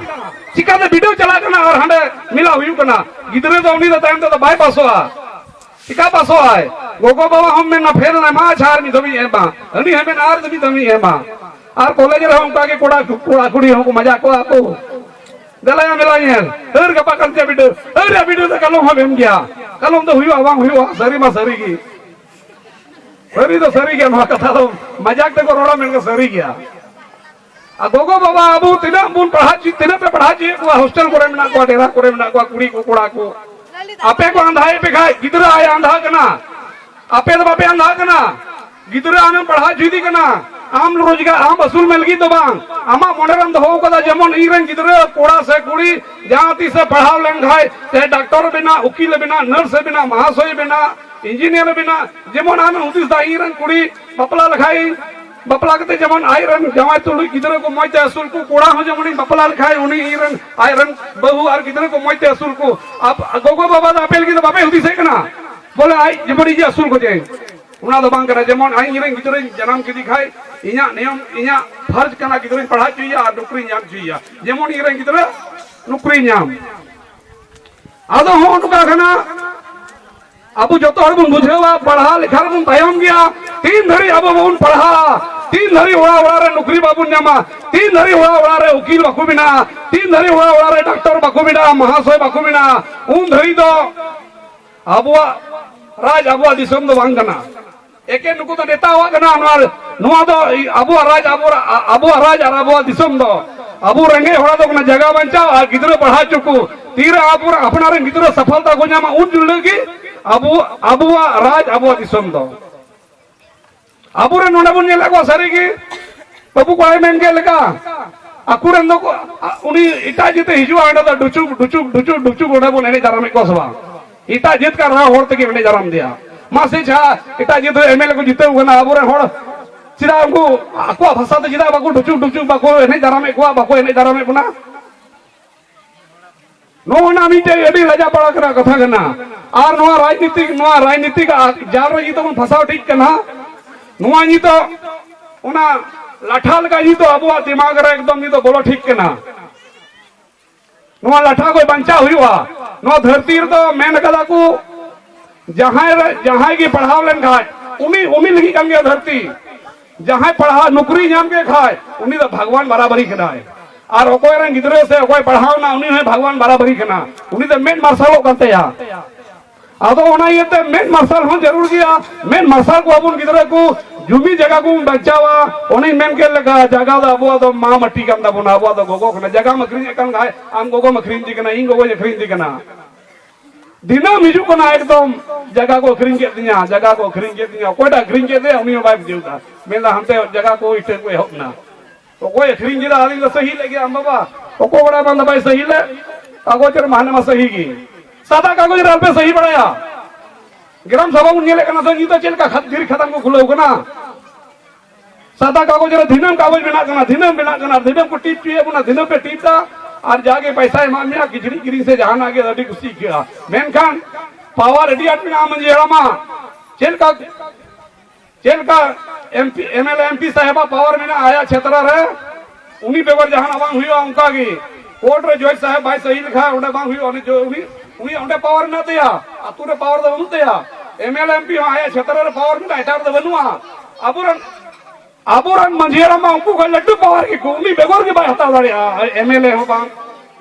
ᱪᱤᱠᱟᱛᱮ ᱵᱤᱰᱟᱹᱣ ᱪᱟᱞᱟᱜ ᱠᱟᱱᱟ ᱟᱨ ᱦᱟᱸᱰᱮ ᱢᱮᱞᱟ ᱦᱩᱭᱩᱜ ᱠᱟᱱᱟ, ᱜᱤᱫᱽᱨᱟᱹ ᱫᱚ ᱩᱱᱤ ᱫᱚ ᱛᱟᱭᱚᱢ ᱛᱮᱫᱚ ᱵᱟᱭ ᱯᱟᱥᱚᱜᱼᱟ᱾ ᱪᱤᱠᱟ ᱯᱟᱥᱚᱜ ᱟᱭ? ᱜᱚᱜᱚ ᱵᱟᱵᱟ ᱦᱚᱸᱢ ᱢᱮᱱᱟ ᱯᱷᱮᱞ ᱱᱟᱭ, ᱢᱟ ᱟᱪᱪᱷᱟ ᱟᱨ ᱢᱤᱫ ᱫᱷᱟᱣ ᱤᱧ ᱮᱢᱟ, ᱦᱟᱹᱱᱤ ᱦᱚᱸᱭ ᱢᱮᱱᱟ ᱟᱨ ᱢᱤᱫ ᱫᱷᱟᱣ ᱤᱧ ᱮᱢᱟ᱾ ᱟᱨ ᱠᱚᱞᱮᱡᱽ ᱨᱮᱦᱚᱸ ᱚᱱᱠᱟ ᱜᱮ ᱠᱚᱲᱟ, ᱠᱚᱲᱟ ᱠᱩᱲᱤ ᱦᱚᱸᱠᱚ ᱢᱟᱡᱟᱜ ᱠᱚᱜᱼᱟ ᱠᱚ, ᱫᱮᱞᱟᱭᱟ ᱢᱮᱞᱟ ᱧᱮᱞ, ᱦᱟᱹᱨ ᱜᱟᱯᱟ ᱠᱟᱱ ᱪᱮᱫ ᱵᱤᱰᱟᱹᱣ, ᱦᱟᱹᱨ ᱨᱮᱭᱟᱜ ᱵᱤᱰᱟᱹᱣ ᱫᱚ ᱠᱟᱞᱚᱢ ᱦᱚᱸᱢ ᱮᱢ ᱜᱮᱭᱟ, ᱠᱟᱞᱚᱢ ᱫᱚ ᱦᱩᱭᱩᱜᱼᱟ ᱵᱟᱝ ᱦᱩᱭᱩᱜᱼᱟ, ᱥᱟᱹᱨᱤ ᱢᱟ ᱥᱟᱹᱨᱤ ᱜᱮ᱾ ᱥᱟᱹᱨᱤ ᱫᱚ ᱥᱟᱹᱨᱤ ᱜᱮᱭᱟ, ᱱᱚᱣᱟ ᱠᱟᱛᱷᱟ ᱫᱚ ᱢᱟᱡᱟᱠ ᱛᱮᱠᱚ ᱨᱚᱲᱟ, ᱢᱮᱱᱠᱷᱟᱱ ᱥᱟᱹᱨᱤ ᱜᱮᱭᱟ᱾ ᱟᱨ ᱜᱚᱜᱚ ᱵᱟᱵᱟ ᱟᱵᱚ ᱛᱤᱱᱟᱹᱜ ᱵᱚᱱ ᱯᱟᱲᱦᱟᱣ ᱦᱚᱪᱚ-, ᱛᱤᱱᱟᱹᱜ ᱯᱮ ᱯᱟᱲᱦᱟᱣ ᱦᱚᱪᱚᱭᱮᱫ ᱠᱚᱣᱟ, ᱦᱳᱥᱴᱮᱞ ᱠᱚᱨᱮ ᱢᱮᱱᱟᱜ ᱠᱚᱣᱟ, ᱰᱮᱨᱟ ᱠᱚᱨᱮ ᱢᱮᱱᱟᱜ ᱠᱚᱣᱟ, ᱠᱩᱲᱤ ᱠᱚ ᱠᱚᱲᱟ ᱠᱚ, ᱟᱯᱮ ᱠᱚ ᱟᱸᱫᱷᱟᱭᱮᱫ ᱯᱮ ᱠᱷᱟᱡ ᱜᱤᱫᱽᱨᱟᱹ ᱟᱭ ᱟᱸᱫᱷᱟ ᱠᱟᱱᱟ, ᱟᱯᱮ ᱫᱚ ᱵᱟᱯᱮ ᱟᱸᱫᱷᱟ ᱠᱟᱱᱟ᱾ ᱜᱤᱫᱽᱨᱟᱹ ᱟᱢᱮᱢ ᱯᱟᱲᱦᱟᱣ ᱦᱚᱪᱚᱭᱮᱫᱮ ᱠᱟᱱᱟ, ᱟᱢ ᱨᱳᱡᱽᱜᱟᱨ, ᱟᱢ ᱟᱹᱥᱩᱞ ᱢᱮ ᱞᱟᱹᱜᱤᱫ ᱫᱚ ᱵᱟᱝ, ᱟᱢᱟᱜ ᱢᱚᱱᱮ ᱨᱮᱢ ᱫᱚᱦᱚ ᱠᱟᱫᱟ ᱡᱮᱢᱚᱱ ᱤᱧ ᱨᱮᱱ ᱜᱤᱫᱽᱨᱟᱹ ᱠᱚᱲᱟ ᱥᱮ ᱠᱩᱲᱤ ᱡᱟᱦᱟᱸ ᱛᱤᱥ ᱮ ᱯᱟᱲᱦᱟᱣ ᱞᱮᱱᱠᱷᱟᱡ ᱥᱮ ᱰᱟᱠᱛᱚᱨ ᱮ ᱵᱮᱱᱟᱜ, ᱩᱠᱤᱞ ᱮ ᱵᱮᱱᱟᱜ, ᱱᱟᱨᱥ ᱮ ᱵᱮᱱᱟᱜ, ᱢᱟᱦᱟᱥᱚᱭ ᱮ ᱵᱮᱱᱟᱜ, ᱤᱧᱡᱤᱱᱤᱭᱟᱨ ᱮ ᱵᱮᱱᱟᱜ, ᱡᱮᱢᱚᱱ ᱟᱢᱮᱢ ᱦᱩᱫᱤᱥ ᱫᱟ ᱤᱧ ᱨᱮᱱ ᱠᱩᱲᱤ ᱵᱟᱯᱞᱟ ᱞᱮᱠᱷᱟᱡ ᱤᱧ, ᱵᱟᱯᱞᱟ ᱠᱟᱛᱮ ᱡᱮᱢᱚᱱ ᱟᱡ ᱨᱮᱱ ᱡᱟᱶᱟᱭ ᱛᱩᱞᱩᱡ ᱜᱤᱫᱽᱨᱟᱹ ᱠᱚ ᱢᱚᱡᱽ ᱛᱮ ᱟᱹᱥᱩᱞ ᱠᱚ, ᱠᱚᱲᱟ ᱦᱚᱸ ᱡᱮᱢᱚᱱᱤᱧ ᱵᱟᱯᱞᱟ ᱞᱮᱠᱷᱟᱡ ᱩᱱᱤ ᱤᱧ ᱨᱮᱱ ᱟᱡ ᱨᱮᱱ ᱵᱟᱹᱦᱩ ᱟᱨ ᱜᱤᱫᱽᱨᱟᱹ ᱠᱚ ᱢᱚᱡᱽ ᱛᱮ ᱟᱹᱥᱩᱞ ᱠᱚ᱾ ᱟᱯ-, ᱜᱚᱜᱚ ᱵᱟᱵᱟ ᱫᱚ ᱟᱯᱮ ᱞᱟᱹᱜᱤᱫ ᱫᱚ ᱵᱟᱯᱮ ᱦᱩᱫᱤᱥᱮᱫ ᱠᱟᱱᱟ? ᱵᱚᱞᱮ ᱟᱡ ᱡᱮᱢᱚᱱ ᱤᱧ ᱟᱹᱥᱩᱞ ᱠᱚ ᱪᱟᱹᱧ, ᱚᱱᱟ ᱫᱚ ᱵᱟᱝ ᱠᱟᱱᱟ᱾ ᱡᱮᱢᱚᱱ ᱤᱧ ᱨᱮᱱ ᱜᱤᱫᱽᱨᱟᱹᱧ ᱡᱟᱱᱟᱢ ᱠᱮᱫᱮ ᱠᱷᱟᱡ ᱤᱧᱟᱹᱜ ᱱᱤᱭᱚᱢ, ᱤᱧᱟᱹᱜ ᱯᱷᱟᱨᱡᱽ ᱠᱟᱱᱟ ᱜᱤᱫᱽᱨᱟᱹᱧ ᱯᱟᱲᱦᱟᱣ ᱦᱚᱪᱚᱭᱮᱭᱟ ᱟᱨ ᱱᱚᱠᱨᱤᱧ ᱧᱟᱢ ᱦᱚᱪᱚᱭᱮᱭᱟ, ᱡᱮᱢᱚᱱ ᱤᱧ ᱨᱮᱱ ᱜᱤᱫᱽᱨᱟᱹ ᱱᱚᱠᱨᱤᱭ ᱧᱟᱢ᱾ ᱟᱫᱚ ᱦᱚᱸᱜᱼᱚ ᱱᱚᱝᱠᱟ ᱠᱟᱱᱟ, ᱟᱵᱚ ᱡᱚᱛᱚ ᱦᱚᱲ ᱵᱚᱱ ᱵᱩᱡᱷᱟᱹᱣᱟ, ᱯᱟᱲᱦᱟᱣ ᱞᱮᱠᱷᱟᱱ ᱵᱚᱱ ᱛᱟᱭᱚᱢ ᱜᱮᱭᱟ᱾ ᱛᱤᱱ ᱫᱷᱟᱹᱨᱤᱡ ᱟᱵᱚ ᱵᱟᱵᱚᱱ ᱯᱟᱲᱦᱟᱜᱼᱟ, ᱛᱤᱱ ᱫᱷᱟᱹᱨᱤᱡ ᱚᱲᱟᱜ ᱚᱲᱟᱜ ᱨᱮ ᱱᱚᱠᱨᱤ ᱵᱟᱵᱚᱱ ᱧᱟᱢᱟ, ᱛᱤᱱ ᱫᱷᱟᱹᱨᱤᱡ ᱚᱲᱟᱜ ᱚᱲᱟᱜ ᱨᱮ ᱩᱠᱤᱞ ᱵᱟᱠᱚ ᱵᱮᱱᱟᱜᱼᱟ, ᱛᱤᱱ ᱫᱷᱟᱹᱨᱤᱡ ᱚᱲᱟᱜ ᱚᱲᱟᱜ ᱨᱮ ᱰᱟᱠᱛᱚᱨ ᱵᱟᱠᱚ ᱵᱮᱱᱟᱜᱼᱟ, ᱢᱟᱦᱟᱥᱚᱭ ᱵᱟᱠᱚ ᱵᱮᱱᱟᱜᱼᱟ, ᱩᱱ ᱫᱷᱟᱹᱨᱤᱡ ᱫᱚ ᱟᱵᱚᱣᱟᱜ ᱨᱟᱡᱽ, ᱟᱵᱚᱣᱟᱜ ᱫᱤᱥᱚᱢ ᱫᱚ ᱵᱟᱝ ᱠᱟᱱᱟ᱾ ᱮᱠᱮᱱ ᱱᱩᱠᱩ ᱫᱚ ᱱᱮᱛᱟᱣᱟᱜ ᱠᱟᱱᱟ᱾ ᱱᱚᱣᱟ, ᱱᱚᱣᱟ ᱫᱚ ᱟᱵᱚᱣᱟᱜ ᱨᱟᱡᱽ, ᱟᱵᱚᱣᱟᱜ, ᱟᱵᱚᱣᱟᱜ ᱨᱟᱡᱽ ᱟᱨ ᱟᱵᱚᱣᱟᱜ ᱫᱤᱥᱚᱢ ᱫᱚ ᱟᱵᱚ ᱨᱮᱸᱜᱮᱡ ᱦᱚᱲᱟᱜ ᱫᱚ ᱠᱟᱱᱟ ᱡᱟᱭᱜᱟ ᱵᱟᱧᱪᱟᱣ ᱟᱨ ᱜᱤᱫᱽᱨᱟᱹ ᱯᱟᱲᱦᱟᱣ ᱦᱚᱪᱚ ᱠᱚ᱾ ᱛᱤᱨᱮ ᱟᱵᱚ ᱟᱯᱱᱟᱨ ᱨᱮᱱ ᱜᱤᱫᱽᱨᱟᱹ ᱥᱟᱯᱷᱚᱞᱛᱟ ᱠᱚ ᱧᱟᱢᱟ, ᱩᱱ ᱡᱚᱠᱷᱚᱱ ᱜᱮ ᱟᱵᱚ, ᱟᱵᱚᱣᱟᱜ ᱨᱟᱡᱽ, ᱟᱵᱚᱣᱟᱜ ᱫᱤᱥᱚᱢ ᱫᱚ᱾ ᱟᱵᱚᱨᱮᱱ ᱱᱚᱰᱮ ᱵᱚᱱ ᱧᱮᱞᱮᱫ ᱠᱚᱣᱟ, ᱥᱟᱹᱨᱤ ᱜᱮ ᱵᱟᱹᱵᱩ ᱠᱚᱲᱟᱭ ᱢᱮᱱ ᱠᱮᱫ ᱞᱮᱠᱟ, ᱟᱠᱚᱨᱮᱱ ᱫᱚ ᱠᱚ, ᱟ-, ᱩᱱᱤ ᱮᱴᱟᱜ ᱡᱟᱹᱛᱮ ᱦᱤᱡᱩᱜᱼᱟ, ᱚᱸᱰᱮ ᱫᱚ ᱰᱩᱪᱩᱠ, ᱰᱩᱪᱩᱠ, ᱰᱩᱪᱩᱠ, ᱰᱩᱪᱩᱠ, ᱚᱸᱰᱮ ᱵᱚᱱ ᱮᱱᱮᱡ ᱫᱟᱨᱟᱢᱮᱫ ᱠᱚᱣᱟ ᱥᱮ ᱵᱟᱝ? ᱮᱴᱟᱜ ᱡᱟᱹᱛ ᱠᱟᱱ ᱨᱮᱦᱚᱸ ᱦᱚᱲ ᱛᱮᱜᱮ ᱮᱱᱮᱡ ᱫᱟᱨᱟᱢ ᱫᱮᱭᱟ᱾ ᱢᱟᱥᱮ ᱡᱟᱦᱟᱸ ᱮᱴᱟᱜ ᱡᱟᱹᱛ ᱨᱮ ᱮᱢ ᱮᱞ ᱮ ᱠᱚ ᱡᱤᱛᱟᱹᱣ ᱠᱟᱱᱟ, ᱟᱵᱚᱨᱮᱱ ᱦᱚᱲ ᱪᱮᱫᱟᱜ ᱩᱱᱠᱩ ᱟᱠᱚᱣᱟᱜ ᱵᱷᱟᱥᱟ ᱛᱮ ᱪᱮᱫᱟᱜ ᱵᱟᱠᱚ ᱰᱩᱪᱩᱠ, ᱰᱩᱪᱩᱠ ᱵᱟᱠᱚ ᱮᱱᱮᱡ ᱫᱟᱨᱟᱢᱮᱫ ᱠᱚᱣᱟ, ᱵᱟᱠᱚ ᱮᱱᱮᱡ ᱫᱟᱨᱟᱢᱮᱫ ᱵᱚᱱᱟ? ᱱᱚᱜᱼᱚ ᱱᱟ ᱢᱤᱫᱴᱮᱡ ᱟᱹᱰᱤ ᱞᱟᱡᱟ ᱯᱟᱲᱟ ᱨᱮᱱᱟᱜ ᱠᱟᱛᱷᱟ ᱠᱟᱱᱟ᱾ ᱟᱨ ᱱᱚᱣᱟ ᱨᱟᱡᱽᱱᱤᱛᱤᱠ, ᱱᱚᱣᱟ ᱨᱟᱡᱽᱱᱤᱛᱤᱠ ᱟᱜ ᱡᱟᱞ ᱨᱮ ᱡᱩᱫᱤ ᱵᱚᱱ ᱯᱷᱟᱸᱥᱟᱣ ᱴᱷᱤᱠ ᱠᱟᱱᱟ, ᱱᱚᱣᱟ ᱱᱤᱛᱚᱜ ᱚᱱᱟ ᱞᱟᱴᱷᱟ ᱞᱮᱠᱟ ᱱᱤᱛᱚᱜ ᱟᱵᱚᱣᱟᱜ ᱫᱤᱢᱟᱜᱽ ᱨᱮ ᱮᱠᱫᱚᱢ ᱱᱤᱛᱚᱜ ᱵᱚᱞᱚ ᱴᱷᱤᱠ ᱠᱟᱱᱟ᱾ ᱱᱚᱣᱟ ᱞᱟᱴᱷᱟ ᱠᱷᱚᱱ ᱵᱟᱧᱪᱟᱣ ᱦᱩᱭᱩᱜᱼᱟ᱾ ᱱᱚᱣᱟ ᱫᱷᱟᱹᱨᱛᱤ ᱨᱮᱫᱚ ᱢᱮᱱ ᱠᱟᱫᱟ ᱠᱚ, ᱡᱟᱦᱟᱸᱭ ᱨᱮ, ᱡᱟᱦᱟᱸᱭ ᱜᱮ ᱯᱟᱲᱦᱟᱣ ᱞᱮᱱ ᱠᱷᱟᱡ, ᱩᱱᱤ, ᱩᱱᱤ ᱞᱟᱹᱜᱤᱫ ᱠᱟᱱ ᱜᱮᱭᱟ ᱫᱷᱟᱹᱨᱛᱤ᱾ ᱡᱟᱦᱟᱸᱭ ᱯᱟᱲᱦᱟᱣ ᱱᱩᱠᱨᱤ ᱧᱟᱢ ᱠᱮᱫ ᱠᱷᱟᱡ, ᱩᱱᱤ ᱫᱚ ᱵᱷᱟᱜᱽᱣᱟᱱ ᱵᱟᱨᱟᱵᱟᱨᱤ ᱠᱟᱱᱟᱭ᱾ ᱟᱨ ᱚᱠᱚᱭ ᱨᱮᱱ ᱜᱤᱫᱽᱨᱟᱹ ᱥᱮ ᱚᱠᱚᱭ ᱯᱟᱲᱦᱟᱣ ᱮᱱᱟ, ᱩᱱᱤ ᱦᱚᱸᱭ ᱵᱷᱟᱜᱽᱣᱟᱱ ᱵᱟᱨᱟᱵᱟᱨᱤ ᱠᱟᱱᱟ᱾ ᱩᱱᱤ ᱫᱚ ᱢᱮᱫ ᱢᱟᱨᱥᱟᱞᱚᱜ ᱠᱟᱱ ᱛᱟᱭᱟ᱾ ᱟᱫᱚ ᱚᱱᱟ ᱤᱭᱟᱹᱛᱮ ᱢᱮᱫ ᱢᱟᱨᱥᱟᱞ ᱦᱚᱸ ᱡᱟᱹᱨᱩᱲ ᱜᱮᱭᱟ᱾ ᱢᱮᱫ ᱢᱟᱨᱥᱟᱞ ᱠᱚᱣᱟ ᱵᱚᱱ ᱜᱤᱫᱽᱨᱟᱹ ᱠᱚ, ᱡᱩᱢᱤ ᱡᱟᱭᱜᱟ ᱠᱚᱵᱚᱱ ᱵᱟᱧᱪᱟᱣᱟ᱾ ᱚᱱᱮᱧ ᱢᱮᱱ ᱠᱮᱫ ᱞᱮᱠᱟ, ᱡᱟᱭᱜᱟ ᱫᱚ ᱟᱵᱚᱣᱟᱜ ᱫᱚ ᱢᱟ ᱢᱟᱹᱴᱤ ᱠᱟᱱ ᱛᱟᱵᱚᱱᱟ, ᱟᱵᱚᱣᱟᱜ ᱫᱚ ᱜᱚᱜᱚ ᱠᱟᱱᱟ᱾ ᱡᱟᱭᱜᱟᱢ ᱟᱹᱠᱷᱨᱤᱧᱮᱫ ᱠᱟᱱ ᱠᱷᱟᱡ, ᱟᱢ ᱜᱚᱜᱚᱢ ᱟᱹᱠᱷᱨᱤᱧ ᱫᱤ ᱠᱟᱱᱟ, ᱤᱧ ᱜᱚᱜᱚᱧ ᱟᱹᱠᱷᱨᱤᱧ ᱫᱤ ᱠᱟᱱᱟ᱾ ᱫᱤᱱᱟᱹᱢ ᱦᱤᱡᱩᱜ ᱠᱟᱱᱟ ᱮᱠᱫᱚᱢ, ᱡᱟᱭᱜᱟ ᱠᱚ ᱟᱹᱠᱷᱨᱤᱧ ᱠᱮᱫ ᱛᱤᱧᱟ, ᱡᱟᱭᱜᱟ ᱠᱚ ᱟᱹᱠᱷᱨᱤᱧ ᱠᱮᱫ ᱛᱤᱧᱟ᱾ ᱚᱠᱚᱭᱴᱟᱜ ᱟᱹᱠᱷᱨᱤᱧ ᱠᱮᱫ ᱛᱟᱭᱟ ᱩᱱᱤ ᱦᱚᱸ ᱵᱟᱭ ᱵᱩᱡᱷᱟᱹᱣ ᱮᱫᱟ᱾ ᱢᱮᱱᱫᱟ ᱦᱟᱱᱛᱮ ᱡᱟᱭᱜᱟ ᱠᱚ ᱤᱴᱟᱹ ᱠᱚ ᱮᱦᱚᱵ ᱮᱱᱟ᱾ ᱚᱠᱚᱭ ᱟᱹᱠᱷᱨᱤᱧ ᱠᱮᱫᱟ? ᱟᱹᱞᱤᱧ ᱫᱚ ᱥᱟᱹᱦᱤ ᱞᱮᱫ ᱜᱮᱭᱟ ᱟᱢ ᱵᱟᱵᱟ᱾ ᱚᱠᱚᱭ ᱚᱲᱟᱜ ᱵᱟᱝ ᱫᱚ ᱵᱟᱭ ᱥᱟᱹᱦᱤ ᱞᱮᱫ? ᱠᱟᱜᱚᱡᱽ ᱨᱮ ᱢᱟᱦᱱᱮ ᱢᱟ ᱥᱟᱹᱦᱤ ᱜᱮ᱾ ᱥᱟᱫᱟ ᱠᱟᱜᱚᱡᱽ ᱨᱮ ᱟᱞᱯᱮ ᱥᱟᱹᱦᱤ ᱵᱟᱲᱟᱭᱟ᱾ ᱜᱨᱟᱢ ᱥᱚᱵᱷᱟ ᱵᱚᱱ ᱧᱮᱞᱮᱫ ᱠᱟᱱᱟ ᱥᱮ, ᱱᱤᱛ ᱫᱚ ᱪᱮᱫ ᱞᱮᱠᱟ ᱠᱷᱟᱫ-, ᱫᱷᱤᱨᱤ ᱠᱷᱟᱫᱟᱱ ᱠᱚ ᱠᱷᱩᱞᱟᱹᱣ ᱠᱟᱱᱟ᱾ ᱥᱟᱫᱟ ᱠᱟᱜᱚᱡᱽ ᱨᱮ ᱫᱷᱤᱱᱟᱹᱢ ᱠᱟᱜᱚᱡᱽ ᱵᱮᱱᱟᱜ ᱠᱟᱱᱟ, ᱫᱷᱤᱱᱟᱹᱢ ᱵᱮᱱᱟᱜ ᱠᱟᱱᱟ, ᱫᱷᱤᱱᱟᱹᱢ ᱠᱚ ᱴᱤᱯ ᱦᱚᱪᱚᱭᱮᱫ ᱵᱚᱱᱟ, ᱫᱷᱤᱱᱟᱹᱢ ᱯᱮ ᱴᱤᱯ ᱫᱟ᱾ ᱟᱨ ᱡᱟᱜᱮ ᱯᱟᱭᱥᱟᱭ ᱮᱢᱟᱜ ᱢᱮᱭᱟ, ᱠᱤᱪᱨᱤᱡ ᱠᱤᱨᱤᱧ ᱥᱮ ᱡᱟᱦᱟᱱᱟᱜ ᱜᱮ, ᱟᱹᱰᱤ ᱠᱩᱥᱤ ᱟᱹᱭᱠᱟᱹᱜᱼᱟ᱾ ᱢᱮᱱᱠᱷᱟᱱ ᱯᱟᱣᱟᱨ ᱟᱹᱰᱤ ᱟᱸᱴ ᱢᱮᱱᱟᱜᱼᱟ ᱢᱟᱹᱡᱷᱤ ᱦᱟᱲᱟᱢᱟ᱾ ᱪᱮᱫ ᱞᱮᱠᱟ, ᱪᱮᱫ ᱞᱮᱠᱟ MP, MLA, MP ᱥᱟᱦᱮᱵᱟᱜ ᱯᱟᱣᱟᱨ ᱢᱮᱱᱟᱜᱼᱟ ᱟᱭᱟᱜ ᱪᱷᱮᱛᱨᱚ ᱨᱮ, ᱩᱱᱤ ᱵᱮᱜᱚᱨ ᱡᱟᱦᱟᱱᱟᱜ ᱵᱟᱝ ᱦᱩᱭᱩᱜᱼᱟ᱾ ᱚᱱᱠᱟ ᱜᱮ ᱠᱳᱨᱴ ᱨᱮ ᱡᱚᱡᱽ ᱥᱟᱦᱮᱵ ᱵᱟᱭ ᱥᱟᱹᱦᱤ ᱞᱮᱠᱷᱟᱱ ᱚᱸᱰᱮ ᱵᱟᱝ ᱦᱩᱭᱩᱜᱼᱟ᱾ ᱩᱱᱤ ᱡᱚ-, ᱩᱱᱤ, ᱩᱱᱤ ᱚᱸᱰᱮ ᱯᱟᱣᱟᱨ ᱢᱮᱱᱟᱜ ᱛᱟᱭᱟ, ᱟᱹᱛᱩ ᱨᱮ ᱯᱟᱣᱟᱨ ᱫᱚ ᱵᱟᱹᱱᱩᱜ ᱛᱟᱭᱟ᱾ MLA, MP ᱦᱚᱸ ᱟᱭᱟᱜ ᱪᱷᱮᱛᱨᱚ ᱨᱮ ᱯᱟᱣᱟᱨ ᱢᱮᱱᱟᱜᱼᱟ, ᱮᱴᱟᱜ ᱨᱮᱫᱚ ᱵᱟᱹᱱᱩᱜᱼᱟ᱾ ᱟᱵᱚᱨᱮᱱ, ᱟᱵᱚᱨᱮᱱ ᱢᱟᱹᱡᱷᱤ ᱦᱟᱲᱟᱢ ᱢᱟ ᱩᱱᱠᱩ ᱠᱷᱚᱱ ᱞᱟᱹᱴᱩ ᱯᱟᱣᱟᱨ ᱜᱮᱠᱚ, ᱩᱱᱤ ᱵᱮᱜᱚᱨ ᱜᱮ ᱵᱟᱭ ᱦᱟᱛᱟᱣ ᱫᱟᱲᱮᱭᱟᱜᱼᱟ᱾ MLA ᱦᱚᱸ ᱵᱟᱝ,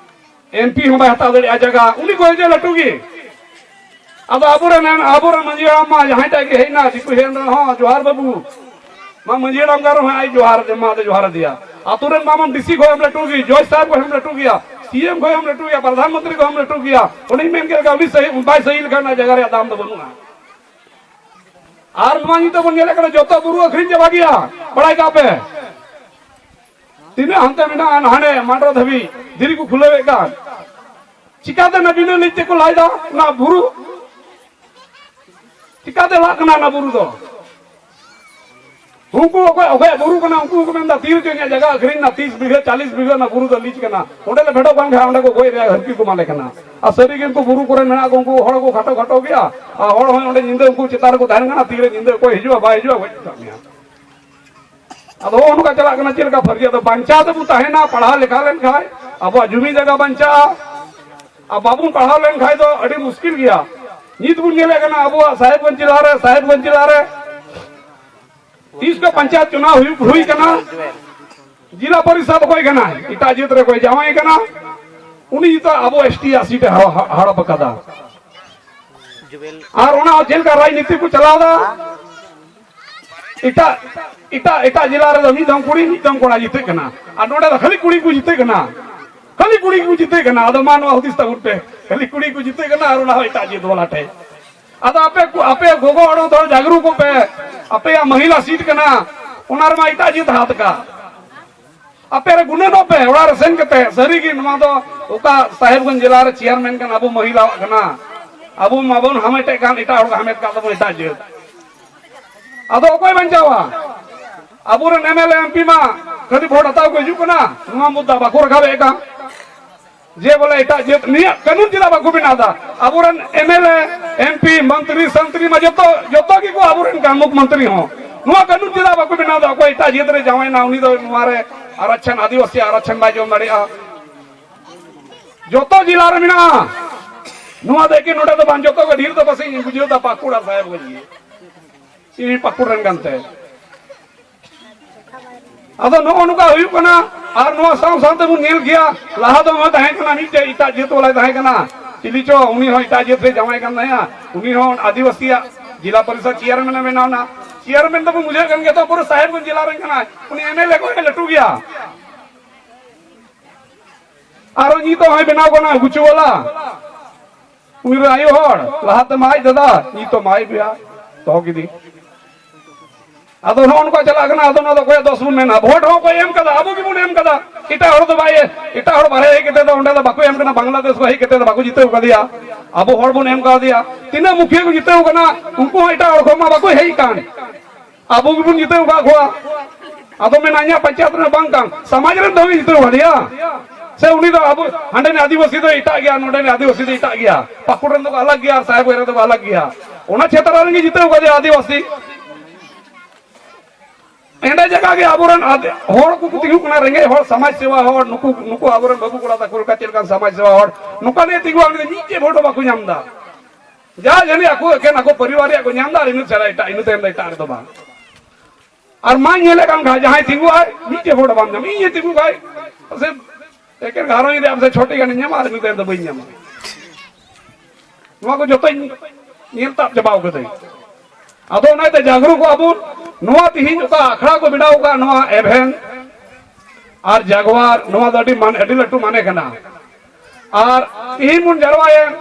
MP ᱦᱚᱸ ᱵᱟᱭ ᱦᱟᱛᱟᱣ ᱫᱟᱲᱮᱭᱟᱜᱼᱟ ᱡᱟᱭᱜᱟ, ᱩᱱᱤ ᱠᱷᱚᱱ ᱡᱮ ᱞᱟᱹᱴᱩ ᱜᱮ᱾ ᱟᱫᱚ ᱟᱵᱚᱨᱮᱱ, ᱟᱵᱚᱨᱮᱱ ᱢᱟᱹᱡᱷᱤ ᱦᱟᱲᱟᱢ ᱢᱟ ᱡᱟᱦᱟᱸᱭ ᱴᱟᱜ ᱜᱮ ᱦᱮᱡ ᱮᱱᱟ, ᱫᱤᱠᱩ ᱦᱮᱡ ᱮᱱ ᱨᱮᱦᱚᱸ, "ᱡᱚᱦᱟᱨ ᱵᱟᱹᱵᱩ", ᱢᱟ ᱢᱟᱹᱡᱷᱤ ᱦᱟᱲᱟᱢ ᱜᱟᱨᱚ ᱦᱚᱸ ᱟᱡ ᱡᱚᱦᱟᱨ ᱟᱫᱮ, ᱢᱟ ᱟᱫᱚ ᱡᱚᱦᱟᱨ ᱟᱫᱮᱭᱟ᱾ ᱟᱛᱳ ᱨᱮᱱ ᱢᱟ ᱢᱟᱢ DC ᱠᱷᱚᱱ ᱦᱚᱸᱢ ᱞᱟᱹᱴᱩ ᱜᱮ, ᱡᱚᱡᱽ ᱥᱟᱦᱮᱵᱽ ᱠᱷᱚᱱ ᱦᱚᱸᱢ ᱞᱟᱹᱴᱩ ᱜᱮᱭᱟ, CM ᱠᱷᱚᱱ ᱦᱚᱸᱢ ᱞᱟᱹᱴᱩ ᱜᱮᱭᱟ, ᱯᱨᱚᱫᱷᱟᱱ ᱢᱚᱱᱛᱨᱤ ᱠᱷᱚᱱ ᱦᱚᱸᱢ ᱞᱟᱹᱴᱩ ᱜᱮᱭᱟ᱾ ᱚᱱᱮᱧ ᱢᱮᱱ ᱠᱮᱫ ᱞᱮᱠᱟ, ᱩᱱᱤ ᱥᱟᱹᱦᱤ, ᱵᱟᱭ ᱥᱟᱹᱦᱤ ᱞᱮᱠᱷᱟᱱ ᱚᱱᱟ ᱡᱟᱭᱜᱟ ᱨᱮᱭᱟᱜ ᱫᱟᱢ ᱫᱚ ᱵᱟᱹᱱᱩᱜᱼᱟ᱾ ᱟᱨ ᱱᱚᱣᱟ ᱧᱤᱫᱟᱹ ᱵᱚᱱ ᱧᱮᱞᱮᱫ ᱠᱟᱱᱟ, ᱡᱚᱛᱚ ᱵᱩᱨᱩ ᱟᱹᱠᱷᱨᱤᱧ ᱪᱟᱵᱟ ᱜᱮᱭᱟ, ᱵᱟᱲᱟᱭ ᱠᱟᱜ ᱯᱮ᱾ ᱛᱤᱱᱟᱹᱜ ᱦᱟᱱᱛᱮ ᱢᱮᱱᱟᱜᱼᱟ, ᱦᱟᱸᱰᱮ ᱢᱟᱰᱨᱟ ᱫᱷᱟᱹᱵᱤᱡ ᱫᱷᱤᱨᱤ ᱠᱚ ᱠᱷᱩᱞᱟᱹᱣᱮᱫ ᱠᱟᱱ᱾ ᱪᱤᱠᱟᱛᱮ ᱚᱱᱟ ᱵᱤᱱᱟᱹ ᱞᱤᱡ ᱛᱮᱠᱚ ᱞᱟᱭ ᱫᱟ ᱚᱱᱟ ᱵᱩᱨᱩ? ᱪᱤᱠᱟᱛᱮ ᱞᱟᱜ ᱠᱟᱱᱟ ᱚᱱᱟ ᱵᱩᱨᱩ ᱫᱚ? ᱩᱱᱠᱩ ᱚᱠᱚᱭ, ᱚᱠᱚᱭᱟᱜ ᱵᱩᱨᱩ ᱠᱟᱱᱟ, ᱩᱱᱠᱩ ᱦᱚᱸᱠᱚ ᱢᱮᱱᱫᱟ, "ᱛᱤ ᱨᱮᱪᱚ ᱤᱧᱟᱹᱜ ᱡᱟᱭᱜᱟ ᱟᱹᱠᱷᱨᱤᱧ ᱮᱱᱟ, ᱛᱤᱥ ᱵᱤᱜᱷᱟᱹ, ᱪᱟᱞᱤᱥ ᱵᱤᱜᱷᱟᱹ ᱚᱱᱟ ᱵᱩᱨᱩ ᱫᱚ ᱞᱤᱡ ᱠᱟᱱᱟ, ᱚᱸᱰᱮ ᱞᱮ ᱯᱷᱮᱰᱚᱜ ᱠᱟᱱ ᱠᱷᱟᱱ ᱚᱸᱰᱮ ᱠᱚ ᱜᱚᱡ ᱨᱮᱭᱟᱜ ᱦᱟᱹᱨᱠᱤ ᱠᱚ ᱮᱢᱟᱞᱮ ᱠᱟᱱᱟ᱾" ᱟᱨ ᱥᱟᱹᱨᱤ ᱜᱮ ᱩᱱᱠᱩ ᱵᱩᱨᱩ ᱠᱚᱨᱮ ᱢᱮᱱᱟᱜ ᱠᱚ, ᱩᱱᱠᱩ ᱦᱚᱲ ᱠᱚ ᱠᱷᱟᱴᱚ ᱠᱷᱟᱴᱚ ᱜᱮᱭᱟ, ᱟᱨ ᱦᱚᱲ ᱦᱚᱸ ᱚᱸᱰᱮ ᱧᱤᱫᱟᱹ ᱩᱱᱠᱩ ᱪᱮᱛᱟᱱ ᱨᱮᱠᱚ ᱛᱟᱦᱮᱱ ᱠᱟᱱᱟ, ᱛᱤᱨᱮ ᱧᱤᱫᱟᱹ ᱚᱠᱚᱭ ᱦᱤᱡᱩᱜᱼᱟ ᱵᱟᱭ ᱦᱤᱡᱩᱜᱼᱟ, ᱜᱚᱡ ᱠᱟᱜ ᱢᱮᱭᱟ᱾ ᱟᱫᱚ ᱦᱚᱸᱜᱼᱚ ᱱᱚᱝᱠᱟ ᱪᱟᱞᱟᱜ ᱠᱟᱱᱟ᱾ ᱪᱮᱫ ᱞᱮᱠᱟ ᱯᱷᱟᱹᱨᱤᱭᱟᱹ ᱫᱚ ᱵᱟᱧᱪᱟᱣ ᱛᱮᱵᱚᱱ ᱛᱟᱦᱮᱱᱟ, ᱯᱟᱲᱦᱟᱣ ᱞᱮᱠᱷᱟ ᱞᱮᱱᱠᱷᱟᱱ ᱟᱵᱚᱣᱟᱜ ᱡᱩᱢᱤ ᱡᱟᱭᱜᱟ ᱵᱟᱧᱪᱟᱜᱼᱟ, ᱟᱨ ᱵᱟᱵᱚᱱ ᱯᱟᱲᱦᱟᱣ ᱞᱮᱱᱠᱷᱟᱱ ᱫᱚ ᱟᱹᱰᱤ ᱢᱩᱥᱠᱤᱞ ᱜᱮᱭᱟ᱾ ᱱᱤᱛ ᱵᱚᱱ ᱧᱮᱞᱮᱫ ᱠᱟᱱᱟ ᱟᱵᱚᱣᱟᱜ ᱥᱟᱦᱮᱵᱽᱜᱚᱸᱡᱽ ᱡᱮᱞᱟ ᱨᱮ, ᱥᱟᱦᱮᱵᱽᱜᱚᱸᱡᱽ ᱡᱮᱞᱟ ᱨᱮ ᱛᱤᱥ ᱠᱚ ᱯᱚᱧᱪᱟᱭᱮᱛ ᱪᱩᱱᱟᱣ ᱦᱩᱭᱩᱜ, ᱦᱩᱭ ᱠᱟᱱᱟ, ᱡᱮᱞᱟ ᱯᱚᱨᱤᱥᱚᱫ ᱚᱠᱚᱭ ᱠᱟᱱᱟᱭ? ᱮᱴᱟᱜ ᱡᱟᱹᱛ ᱨᱮ ᱚᱠᱚᱭ ᱡᱟᱶᱟᱭ ᱠᱟᱱᱟ, ᱩᱱᱤ ᱱᱤᱛᱚᱜ ᱟᱵᱚ ᱮᱥ ᱴᱤ ᱟᱜ ᱥᱤᱴ ᱮ ᱦᱟᱲ-, ᱦᱟᱲᱚᱯ ᱟᱠᱟᱫᱟ᱾ ᱟᱨ ᱚᱱᱟ ᱪᱮᱫ ᱞᱮᱠᱟ ᱨᱟᱡᱽᱱᱤᱛᱤ ᱠᱚ ᱪᱟᱞᱟᱣ ᱮᱫᱟ, ᱮᱴᱟᱜ, ᱮᱴᱟᱜ, ᱮᱴᱟᱜ ᱡᱮᱞᱟ ᱨᱮᱫᱚ ᱢᱤᱫ ᱫᱚᱢ ᱠᱩᱲᱤ, ᱢᱤᱫ ᱫᱚᱢ ᱠᱚᱲᱟ ᱡᱤᱛᱟᱹᱜ ᱠᱟᱱᱟ, ᱟᱨ ᱱᱚᱰᱮ ᱫᱚ ᱠᱷᱟᱹᱞᱤ ᱠᱩᱲᱤ ᱠᱚ ᱡᱤᱛᱟᱹᱜ ᱠᱟᱱᱟ, ᱠᱷᱟᱹᱞᱤ ᱠᱩᱲᱤ ᱠᱚ ᱡᱤᱛᱟᱹᱜ ᱠᱟᱱᱟ᱾ ᱟᱫᱚ ᱢᱟ ᱱᱚᱣᱟ ᱦᱩᱫᱤᱥ ᱛᱟᱵᱚᱱ ᱯᱮ, ᱠᱷᱟᱹᱞᱤ ᱠᱩᱲᱤ ᱠᱚ ᱡᱤᱛᱟᱹᱜ ᱠᱟᱱᱟ ᱟᱨ ᱚᱱᱟ ᱦᱚᱸ ᱮᱴᱟᱜ ᱡᱟᱹᱛ ᱵᱟᱞᱟ ᱴᱷᱮᱡ᱾ ᱟᱫᱚ ᱟᱯᱮ ᱠᱚ, ᱟᱯᱮ ᱜᱚᱜᱚ ᱦᱚᱲ ᱫᱚ ᱡᱟᱜᱽᱨᱩ ᱠᱚᱯᱮ, ᱟᱯᱮᱭᱟᱜ ᱢᱚᱦᱤᱞᱟ ᱥᱤᱴ ᱠᱟᱱᱟ, ᱚᱱᱟ ᱨᱮᱢᱟ ᱮᱴᱟᱜ ᱡᱟᱹᱛ ᱦᱟᱛ ᱠᱟᱜ᱾ ᱟᱯᱮ ᱨᱮ ᱜᱩᱱᱟᱹᱱᱚᱜ ᱯᱮ, ᱚᱲᱟᱜ ᱨᱮ ᱥᱮᱱ ᱠᱟᱛᱮ᱾ ᱥᱟᱹᱨᱤᱜᱮ ᱱᱚᱣᱟ ᱫᱚ ᱚᱠᱟ ᱥᱟᱦᱮᱵᱽᱜᱚᱸᱡᱽ ᱡᱮᱞᱟ ᱨᱮ ᱪᱮᱭᱟᱨᱢᱮᱱ ᱠᱟᱱ ᱟᱵᱚ ᱢᱚᱦᱤᱞᱟᱣᱟᱜ ᱠᱟᱱᱟ? ᱟᱵᱚ ᱢᱟᱵᱚᱱ ᱦᱟᱢᱮᱴᱮᱫ ᱠᱟᱱ, ᱮᱴᱟᱜ ᱦᱚᱲ ᱠᱚ ᱦᱟᱢᱮᱴ ᱠᱟᱜ ᱛᱟᱵᱚᱱ ᱮᱴᱟᱜ ᱡᱟᱹᱛ᱾ ᱟᱫᱚ ᱚᱠᱚᱭ ᱵᱟᱧᱪᱟᱣᱟ? ᱟᱵᱚᱨᱮᱱ M L A, M P ᱢᱟ ᱠᱷᱟᱹᱞᱤ ᱵᱷᱳᱴ ᱦᱟᱛᱟᱣ ᱠᱚ ᱦᱤᱡᱩᱜ ᱠᱟᱱᱟ, ᱱᱚᱣᱟ ᱢᱩᱫᱽᱫᱟ ᱵᱟᱠᱚ ᱨᱟᱠᱟᱵᱮᱫ ᱠᱟᱱ᱾ ᱡᱮ ᱵᱚᱞᱮ ᱮᱴᱟᱜ ᱡᱟᱹᱛ ᱱᱤᱭᱟᱹ ᱠᱟᱹᱱᱩᱱ ᱪᱮᱫᱟᱜ ᱵᱟᱠᱚ ᱵᱮᱱᱟᱣ ᱮᱫᱟ? ᱟᱵᱚᱨᱮᱱ M L A, M P, ᱢᱚᱱᱛᱨᱤ, ᱥᱚᱱᱛᱨᱤ ᱢᱟ ᱡᱚᱛᱚ, ᱡᱚᱛᱚ ᱜᱮᱠᱚ ᱟᱵᱚᱨᱮᱱ ᱠᱟᱱ, ᱢᱩᱠᱷ ᱢᱚᱱᱛᱨᱤ ᱦᱚᱸ᱾ ᱱᱚᱣᱟ ᱠᱟᱹᱱᱩᱱ ᱪᱮᱫᱟᱜ ᱵᱟᱠᱚ ᱵᱮᱱᱟᱣ ᱮᱫᱟ? ᱚᱠᱚᱭ ᱮᱴᱟᱜ ᱡᱟᱹᱛ ᱨᱮ ᱡᱟᱶᱟᱭᱮᱱᱟ, ᱩᱱᱤ ᱫᱚ ᱱᱚᱣᱟ ᱨᱮ ᱟᱨᱟᱪᱷᱚᱱ, ᱟᱹᱫᱤᱵᱟᱹᱥᱤ ᱟᱨᱟᱪᱷᱚᱱ ᱵᱟᱭ ᱡᱚᱢ ᱫᱟᱲᱮᱭᱟᱜᱼᱟ? ᱡᱚᱛᱚ ᱡᱮᱞᱟ ᱨᱮ ᱢᱮᱱᱟᱜᱼᱟ᱾ ᱱᱚᱣᱟ ᱫᱚ ᱮᱠᱮᱱ ᱱᱚᱰᱮ ᱫᱚ ᱵᱟᱝ, ᱡᱚᱛᱚ ᱜᱮ ᱰᱷᱮᱨ ᱫᱚ ᱯᱟᱥᱮᱡ ᱤᱧ ᱵᱩᱡᱷᱟᱹᱣ ᱮᱫᱟ ᱯᱟᱹᱠᱩᱲ ᱟᱨ ᱥᱟᱦᱮᱵᱽᱜᱚᱸᱡᱽ ᱜᱮ᱾ ᱤᱧ ᱯᱟᱹᱠᱩᱲ ᱨᱮᱱ ᱠᱟᱱᱛᱮ᱾ ᱟᱫᱚ ᱱᱚᱜᱼᱚ ᱱᱚᱝᱠᱟ ᱦᱩᱭᱩᱜ ᱠᱟᱱᱟ᱾ ᱟᱨ ᱱᱚᱣᱟ ᱥᱟᱶ ᱥᱟᱶ ᱛᱮᱵᱚᱱ ᱧᱮᱞ ᱜᱮᱭᱟ, ᱞᱟᱦᱟ ᱫᱚ ᱱᱚᱣᱟ ᱛᱟᱦᱮᱸ ᱠᱟᱱᱟ, ᱢᱤᱫᱴᱮᱡ ᱮᱴᱟᱜ ᱡᱟᱹᱛ ᱵᱟᱞᱟᱭ ᱛᱟᱦᱮᱸ ᱠᱟᱱᱟ, ᱪᱤᱞᱤ ᱪᱚ, ᱩᱱᱤ ᱦᱚᱸ ᱮᱴᱟᱜ ᱡᱟᱹᱛ ᱨᱮ ᱡᱟᱶᱟᱭ ᱠᱟᱱ ᱛᱟᱦᱮᱸᱜᱼᱟ, ᱩᱱᱤ ᱦᱚᱸ ᱟᱹᱫᱤᱵᱟᱹᱥᱤᱭᱟᱜ ᱡᱮᱞᱟ ᱯᱚᱨᱤᱥᱚᱫ ᱪᱮᱭᱟᱨᱢᱮᱱ ᱮ ᱵᱮᱱᱟᱣ ᱮᱱᱟ᱾ ᱪᱮᱭᱟᱨᱢᱮᱱ ᱫᱚᱵᱚᱱ ᱵᱩᱡᱷᱟᱹᱣ ᱠᱟᱱ ᱜᱮᱭᱟ ᱛᱚ, ᱯᱩᱨᱟᱹ ᱥᱟᱦᱮᱵᱽᱜᱚᱸᱡᱽ ᱡᱮᱞᱟ ᱨᱮᱱ ᱠᱟᱱᱟᱭ, ᱩᱱᱤ ᱮᱢ ᱮᱞ ᱮ ᱠᱷᱚᱱ ᱦᱚᱸ ᱞᱟᱹᱴᱩ ᱜᱮᱭᱟ᱾ ᱟᱨᱚ ᱱᱤᱛᱚᱜ ᱦᱚᱸᱭ ᱵᱮᱱᱟᱣ ᱠᱟᱱᱟ ᱜᱩᱪᱩ ᱵᱟᱞᱟ᱾ ᱩᱱᱤ ᱨᱮᱱ ᱟᱭᱳ ᱦᱚᱲ, ᱞᱟᱦᱟᱛᱮ ᱢᱟ ᱟᱡ ᱫᱟᱫᱟ, ᱱᱤᱛᱚᱜ ᱢᱟ ᱟᱡ ᱵᱚᱭᱦᱟ ᱫᱚᱦᱚ ᱠᱮᱫᱮ᱾ ᱟᱫᱚ ᱱᱚᱜᱼᱚ ᱱᱚᱝᱠᱟ ᱪᱟᱞᱟᱜ ᱠᱟᱱᱟ᱾ ᱟᱫᱚ ᱱᱚᱣᱟ ᱫᱚ ᱚᱠᱚᱭᱟᱜ ᱫᱚᱥ ᱵᱚᱱ ᱢᱮᱱᱟ? ᱵᱷᱳᱴ ᱦᱚᱸ ᱚᱠᱚᱭ ᱮᱢ ᱠᱟᱫᱟ? ᱟᱵᱚ ᱜᱮᱵᱚᱱ ᱮᱢ ᱠᱟᱫᱟ᱾ ᱮᱴᱟᱜ ᱦᱚᱲ ᱫᱚ ᱵᱟᱭ, ᱮᱴᱟᱜ ᱦᱚᱲ ᱵᱟᱨᱦᱮ ᱦᱮᱡ ᱠᱟᱛᱮ ᱫᱚ ᱚᱸᱰᱮ ᱫᱚ ᱵᱟᱠᱚ ᱮᱢ ᱠᱟᱱᱟ, ᱵᱟᱝᱞᱟᱫᱮᱥ ᱠᱚ ᱦᱮᱡ ᱠᱟᱛᱮ ᱫᱚ ᱵᱟᱠᱚ ᱡᱤᱛᱟᱹᱣ ᱠᱟᱫᱮᱭᱟ᱾ ᱛᱤᱱᱟᱹᱜ ᱢᱩᱠᱷᱤᱭᱟᱹ ᱠᱚ ᱡᱤᱛᱟᱹᱣ ᱠᱟᱱᱟ, ᱩᱱᱠᱩ ᱦᱚᱸ ᱮᱴᱟᱜ ᱦᱚᱲ ᱠᱷᱚᱱ ᱢᱟ ᱵᱟᱠᱚ ᱦᱮᱡ ᱠᱟᱱ᱾ ᱟᱵᱚ ᱜᱮᱵᱚᱱ ᱡᱤᱛᱟᱹᱣ ᱟᱠᱟᱫ ᱠᱚᱣᱟ᱾ ᱟᱫᱚ ᱢᱮᱱᱟ ᱤᱧᱟᱹᱜ ᱯᱚᱧᱪᱟᱭᱮᱛ ᱨᱮ ᱵᱟᱝ ᱠᱟᱱ, ᱥᱚᱢᱟᱡᱽ ᱨᱮᱱ ᱫᱚ ᱡᱤᱛᱟᱹᱣ ᱠᱟᱫᱮᱭᱟ᱾ ᱥᱮ ᱩᱱᱤ ᱫᱚ ᱟᱵᱚ ᱦᱟᱸᱰᱮ ᱨᱮᱱ ᱟᱹᱫᱤᱵᱟᱹᱥᱤ ᱫᱚ ᱮᱴᱟᱜ ᱜᱮᱭᱟ, ᱱᱚᱰᱮ ᱨᱮᱱ ᱟᱹᱫᱤᱵᱟᱹᱥᱤ ᱫᱚ ᱮᱴᱟᱜ ᱜᱮᱭᱟ, ᱯᱟᱹᱠᱩᱲ ᱨᱮᱱ ᱫᱚ ᱟᱞᱟᱜᱽ ᱜᱮᱭᱟ ᱟᱨ ᱥᱟᱦᱮᱵᱽᱜᱚᱸᱡᱽ ᱨᱮᱱ ᱫᱚ ᱟᱞᱟᱜᱽ ᱜᱮᱭᱟ᱾ ᱚᱱᱟ ᱪᱷᱮᱛᱨᱚ ᱨᱮᱱ ᱜᱮ ᱡᱤᱛᱟᱹᱣ ᱠᱟᱫᱮᱭᱟ ᱟᱹᱫᱤᱵᱟᱹᱥᱤ᱾ ᱮᱸᱰᱮ ᱡᱟᱭᱜᱟ ᱜᱮ ᱟᱵᱚᱨᱮᱱ ᱟᱫ-, ᱦᱚᱲ ᱠᱚᱠᱚ ᱛᱤᱸᱜᱩᱜ ᱠᱟᱱᱟ, ᱨᱮᱸᱜᱮᱡ ᱦᱚᱲ, ᱥᱚᱢᱟᱡᱽ ᱥᱮᱵᱟ ᱦᱚᱲ, ᱱᱩᱠᱩ, ᱱᱩᱠᱩ ᱟᱵᱚᱨᱮᱱ ᱵᱟᱹᱵᱩ ᱠᱚᱲᱟ ᱛᱟᱠᱚ ᱞᱮᱠᱟ ᱪᱮᱫ ᱞᱮᱠᱟᱱ ᱥᱚᱢᱟᱡᱽ ᱥᱮᱵᱟ ᱦᱚᱲ, ᱱᱚᱝᱠᱟ ᱱᱤᱭᱮ ᱛᱤᱸᱜᱩ ᱟᱠᱟᱱᱟ, ᱢᱤᱫᱴᱮᱡ ᱵᱷᱳᱴ ᱦᱚᱸ ᱵᱟᱠᱚ ᱧᱟᱢ ᱮᱫᱟ᱾ ᱡᱟ ᱡᱟᱹᱱᱤᱡ ᱟᱠᱚ ᱮᱠᱮᱱ ᱟᱠᱚ ᱯᱚᱨᱤᱵᱟᱨ ᱨᱮᱭᱟᱜ ᱠᱚ ᱧᱟᱢ ᱮᱫᱟ, ᱟᱨ ᱤᱱᱟᱹ ᱪᱷᱟᱲᱟ ᱮᱴᱟᱜ, ᱤᱱᱟᱹ ᱛᱟᱭᱚᱢ ᱫᱚ ᱮᱴᱟᱜ ᱨᱮᱫᱚ ᱵᱟᱝ᱾ ᱟᱨ ᱢᱟᱧ ᱧᱮᱞᱮᱫ ᱠᱟᱱ ᱠᱷᱟᱱ ᱡᱟᱦᱟᱸᱭ ᱛᱤᱸᱜᱩ ᱟᱭ, ᱢᱤᱫᱴᱮᱡ ᱦᱚᱲ ᱵᱟᱢ ᱧᱟᱢᱟ᱾ ᱤᱧ ᱛᱤᱸᱜᱩ ᱠᱷᱟᱡ ᱯᱟᱥᱮᱡ ᱮᱠᱮᱱ ᱜᱷᱟᱨᱚᱸᱡᱽ ᱨᱮ ᱟᱢ ᱥᱮ ᱪᱷᱚᱴᱤ ᱜᱟᱱᱤᱧ ᱧᱟᱢᱟ, ᱟᱨ ᱤᱱᱟᱹ ᱛᱟᱭᱚᱢ ᱫᱚ ᱵᱟᱹᱧ ᱧᱟᱢᱟ᱾ ᱱᱚᱣᱟ ᱠᱚ ᱡᱚᱛᱚᱧ ᱧᱮᱞ ᱛᱟᱵ ᱪᱟᱵᱟᱣ ᱠᱟᱹᱫᱟᱹᱧ᱾ ᱟᱫᱚ ᱚᱱᱟᱛᱮ ᱡᱟᱜᱽᱨᱩᱠᱚᱜ ᱟᱵᱚᱱ᱾ ᱱᱚᱣᱟ ᱛᱤᱦᱤᱧ ᱚᱠᱟ ᱟᱠᱷᱲᱟ ᱠᱚ ᱵᱮᱱᱟᱣ ᱟᱠᱟᱫ, ᱱᱚᱣᱟ ᱮᱵᱷᱮᱱ ᱟᱨ ᱡᱟᱜᱽᱣᱟᱨ, ᱱᱚᱣᱟ ᱫᱚ ᱟᱹᱰᱤ ᱢᱟᱱ-, ᱟᱹᱰᱤ ᱞᱟᱹᱴᱩ ᱢᱟᱱᱮ ᱠᱟᱱᱟ᱾ ᱟᱨ ᱛᱤᱦᱤᱧ ᱵᱚᱱ ᱡᱟᱨᱣᱟᱭᱮᱱ,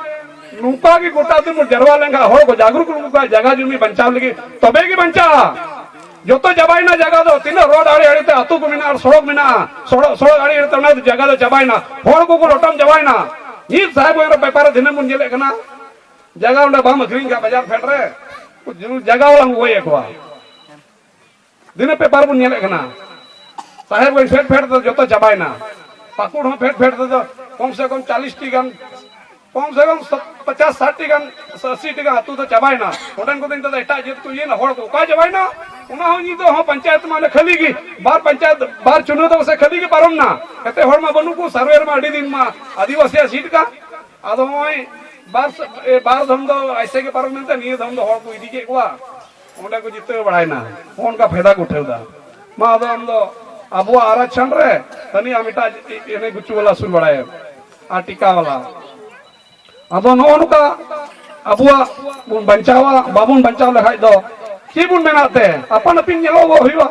ᱱᱚᱝᱠᱟ ᱜᱮ ᱜᱚᱴᱟ ᱫᱤᱱ ᱵᱚᱱ ᱡᱟᱨᱣᱟ ᱞᱮᱱᱠᱷᱟᱱ, ᱦᱚᱲ ᱠᱚ ᱡᱟᱜᱽᱨᱩᱠ ᱞᱮᱱᱠᱚ ᱠᱷᱟᱱ, ᱡᱟᱭᱜᱟ ᱡᱩᱢᱤ ᱵᱟᱧᱪᱟᱣ ᱞᱟᱹᱜᱤᱫ, ᱛᱚᱵᱮ ᱜᱮ ᱵᱟᱧᱪᱟᱜᱼᱟ᱾ ᱡᱚᱛᱚ ᱪᱟᱵᱟᱭᱮᱱᱟ ᱡᱟᱭᱜᱟ ᱫᱚ, ᱛᱤᱱᱟᱹᱜ ᱨᱳᱰ ᱟᱲᱮ ᱟᱲᱮ ᱛᱮ ᱟᱹᱛᱩ ᱠᱚ ᱢᱮᱱᱟᱜᱼᱟ ᱟᱨ ᱥᱚᱲᱚᱠ ᱢᱮᱱᱟᱜᱼᱟ, ᱥᱚᱲᱚᱠ, ᱥᱚᱲᱚᱠ ᱟᱲᱮ ᱟᱲᱮ ᱛᱮ ᱚᱱᱟ ᱡᱟᱭᱜᱟ ᱫᱚ ᱪᱟᱵᱟᱭᱮᱱᱟ, ᱦᱚᱲ ᱠᱚᱠᱚ ᱞᱚᱴᱚᱢ ᱪᱟᱵᱟᱭᱮᱱᱟ᱾ ᱱᱤᱛ ᱥᱟᱦᱮᱵᱽ ᱯᱮᱯᱟᱨ ᱨᱮ ᱫᱤᱱᱟᱹᱢ ᱵᱚᱱ ᱧᱮᱞᱮᱫ ᱠᱟᱱᱟ, ᱡᱟᱭᱜᱟ ᱚᱸᱰᱮ ᱵᱟᱢ ᱟᱹᱠᱷᱨᱤᱧ ᱠᱷᱟᱱ ᱵᱟᱡᱟᱨ ᱯᱷᱮᱰ ᱨᱮ, ᱡᱟᱭᱜᱟ ᱵᱟᱞᱟᱝ ᱜᱚᱡ ᱮᱫ ᱠᱚᱣᱟ᱾ ᱫᱤᱱᱟᱹᱢ ᱯᱮᱯᱟᱨ ᱵᱚᱱ ᱧᱮᱞᱮᱫ ᱠᱟᱱᱟ, ᱥᱟᱦᱮᱵᱽᱜᱚᱸᱡᱽ ᱯᱷᱮᱰ ᱯᱷᱮᱰ ᱛᱮᱫᱚ ᱡᱚᱛᱚ ᱪᱟᱵᱟᱭᱮᱱᱟ᱾ ᱯᱟᱹᱠᱩᱲ ᱦᱚᱸ ᱯᱷᱮᱰ ᱯᱷᱮᱰ ᱛᱮᱫᱚ ᱠᱚᱢ ᱥᱮ ᱠᱚᱢ ᱪᱟᱞᱤᱥ ᱴᱤ ᱜᱟᱱ, ᱠᱚᱢ ᱥᱮ ᱠᱚᱢ ᱥᱚᱛ-, ᱯᱚᱪᱟᱥ ᱥᱟᱴ ᱴᱤ ᱜᱟᱱ, ᱟᱥᱤ ᱴᱤ ᱜᱟᱱ ᱟᱹᱛᱩ ᱫᱚ ᱪᱟᱵᱟᱭᱮᱱᱟ᱾ ᱚᱸᱰᱮᱱ ᱠᱚᱫᱚ ᱱᱤᱛᱚᱜ ᱫᱚ ᱮᱴᱟᱜ ᱡᱟᱹᱛ ᱠᱚ ᱤᱭᱟᱹᱭᱮᱱᱟ, ᱦᱚᱲ ᱠᱚ ᱚᱠᱟ ᱪᱟᱵᱟᱭᱮᱱᱟ? ᱚᱱᱟ ᱦᱚᱸ ᱱᱤᱛᱚᱜ ᱦᱚᱸ ᱯᱚᱧᱪᱟᱭᱮᱛ ᱢᱟ ᱚᱸᱰᱮ ᱠᱷᱟᱹᱞᱤ ᱜᱮ, ᱵᱟᱨ ᱯᱚᱧᱪᱟᱭᱮᱛ, ᱵᱟᱨ ᱪᱩᱱᱟᱹᱣ ᱫᱚ ᱥᱮ ᱠᱷᱟᱹᱞᱤ ᱜᱮ ᱯᱟᱨᱚᱢ ᱮᱱᱟ᱾ ᱮᱱᱛᱮ ᱦᱚᱲ ᱢᱟ ᱵᱟᱹᱱᱩᱜ ᱠᱚ, ᱥᱟᱨᱵᱷᱮ ᱨᱮᱢᱟ ᱟᱹᱰᱤ ᱫᱤᱱ ᱢᱟ ᱟᱹᱫᱤᱵᱟᱹᱥᱤᱭᱟᱜ ᱥᱤᱴ ᱠᱟᱱ᱾ ᱟᱫᱚ ᱱᱚᱜᱼᱚᱭ ᱵᱟᱨ ᱥᱮ-, ᱮ, ᱵᱟᱨ ᱫᱷᱚᱢ ᱫᱚ ᱟᱭᱥᱮ ᱜᱮ ᱯᱟᱨᱚᱢ ᱮᱱᱛᱮ ᱱᱤᱭᱟᱹ ᱫᱷᱚᱢ ᱫᱚ ᱦᱚᱲ ᱠᱚ ᱤᱫᱤ ᱠᱮᱫ ᱠᱚᱣᱟ᱾ ᱚᱸᱰᱮ ᱠᱚ ᱡᱤᱛᱟᱹᱣ ᱵᱟᱲᱟᱭᱮᱱᱟ, ᱱᱚᱜᱼᱚ ᱱᱚᱝᱠᱟ ᱯᱷᱟᱭᱫᱟ ᱠᱚ ᱩᱴᱷᱟᱹᱣ ᱮᱫᱟ᱾ ᱢᱟ ᱟᱫᱚ ᱟᱢ ᱫᱚ ᱟᱵᱚᱣᱟᱜ ᱟᱨᱟᱠᱪᱷᱚᱱ ᱨᱮ ᱦᱟᱹᱱᱤ ᱟᱢ ᱮᱴᱟᱜ ᱮᱱᱮ ᱜᱩᱪᱩ ᱵᱟᱞᱟ ᱥᱩᱨ ᱵᱟᱲᱟᱭᱟ ᱟᱨ ᱴᱤᱠᱟ ᱵᱟᱞᱟ᱾ ᱟᱫᱚ ᱱᱚᱜᱼᱚ ᱱᱚᱝᱠᱟ ᱟᱵᱚᱣᱟᱜ ᱵᱚᱱ ᱵᱟᱧᱪᱟᱣᱟ, ᱵᱟᱵᱚᱱ ᱵᱟᱧᱪᱟᱣ ᱞᱮᱠᱷᱟᱡ ᱫᱚ ᱪᱮᱫ ᱵᱚᱱ ᱢᱮᱱᱟ ᱛᱮ? ᱟᱯᱟᱱ ᱟᱹᱯᱤᱱ ᱧᱮᱞᱚᱜᱚᱜ ᱦᱩᱭᱩᱜᱼᱟ,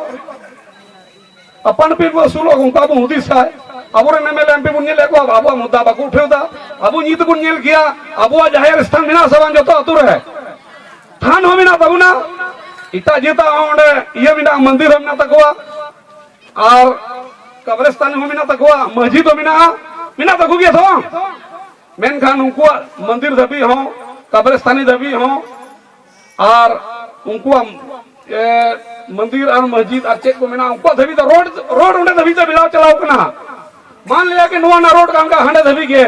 ᱟᱯᱟᱱ ᱟᱹᱯᱤᱱ ᱵᱚᱱ ᱟᱹᱥᱩᱞᱚᱜ, ᱚᱱᱠᱟ ᱵᱚᱱ ᱦᱩᱫᱤᱥ ᱠᱷᱟᱡ᱾ ᱟᱵᱚᱨᱮᱱ M L A M P ᱵᱚᱱ ᱧᱮᱞᱮᱫ ᱠᱚᱣᱟ, ᱟᱵᱚᱣᱟᱜ ᱢᱩᱫᱽᱫᱟ ᱵᱟᱠᱚ ᱩᱴᱷᱟᱹᱣ ᱮᱫᱟ᱾ ᱟᱵᱚ ᱱᱤᱛ ᱵᱚᱱ ᱧᱮᱞ ᱠᱮᱭᱟ, ᱟᱵᱚᱣᱟᱜ ᱡᱟᱦᱮᱨ ᱥᱛᱷᱟᱱ ᱢᱮᱱᱟᱜ ᱥᱮ ᱵᱟᱝ ᱡᱚᱛᱚ ᱟᱹᱛᱩ ᱨᱮ? ᱛᱷᱟᱱ ᱦᱚᱸ ᱢᱮᱱᱟᱜ ᱛᱟᱵᱚᱱᱟ, ᱮᱴᱟᱜ ᱡᱟᱹᱛᱟᱜ ᱦᱚᱸ ᱚᱸᱰᱮ ᱤᱭᱟᱹ ᱢᱮᱱᱟᱜᱼᱟ, ᱢᱚᱱᱫᱤᱨ ᱦᱚᱸ ᱢᱮᱱᱟᱜ ᱛᱟᱠᱚᱣᱟ, ᱟᱨ ᱠᱟᱵᱨᱮᱥᱛᱟᱱᱤ ᱦᱚᱸ ᱢᱮᱱᱟᱜ ᱛᱟᱠᱚᱣᱟ, ᱢᱚᱥᱡᱤᱫ ᱦᱚᱸ ᱢᱮᱱᱟᱜᱼᱟ, ᱢᱮᱱᱟᱜ ᱛᱟᱠᱚ ᱜᱮᱭᱟ ᱛᱚ᱾ ᱢᱮᱱᱠᱷᱟᱱ ᱩᱱᱠᱩᱣᱟᱜ ᱢᱚᱱᱫᱤᱨ ᱫᱷᱟᱹᱵᱤᱡ ᱦᱚᱸ, ᱠᱟᱵᱨᱮᱥᱛᱟᱱᱤ ᱫᱷᱟᱹᱵᱤᱡ ᱦᱚᱸ, ᱟᱨ ᱩᱱᱠᱩᱣᱟᱜ, ᱮ, ᱢᱚᱱᱫᱤᱨ ᱟᱨ ᱢᱚᱥᱡᱤᱫ ᱟᱨ ᱪᱮᱫ ᱠᱚ ᱢᱮᱱᱟᱜᱼᱟ, ᱩᱱᱠᱩᱣᱟᱜ ᱫᱷᱟᱹᱵᱤᱡ ᱫᱚ ᱨᱳᱰ, ᱨᱳᱰ ᱚᱸᱰᱮ ᱫᱷᱟᱹᱵᱤᱡ ᱫᱚ ᱵᱮᱱᱟᱣ ᱪᱟᱞᱟᱣ ᱠᱟᱱᱟ᱾ ᱢᱟᱱ ᱞᱤᱭᱟ ᱠᱤ ᱱᱚᱣᱟ ᱨᱮᱱᱟᱜ ᱨᱳᱰ ᱠᱟᱱ ᱠᱷᱟᱱ ᱦᱟᱸᱰᱮ ᱫᱷᱟᱹᱵᱤᱡ ᱜᱮ,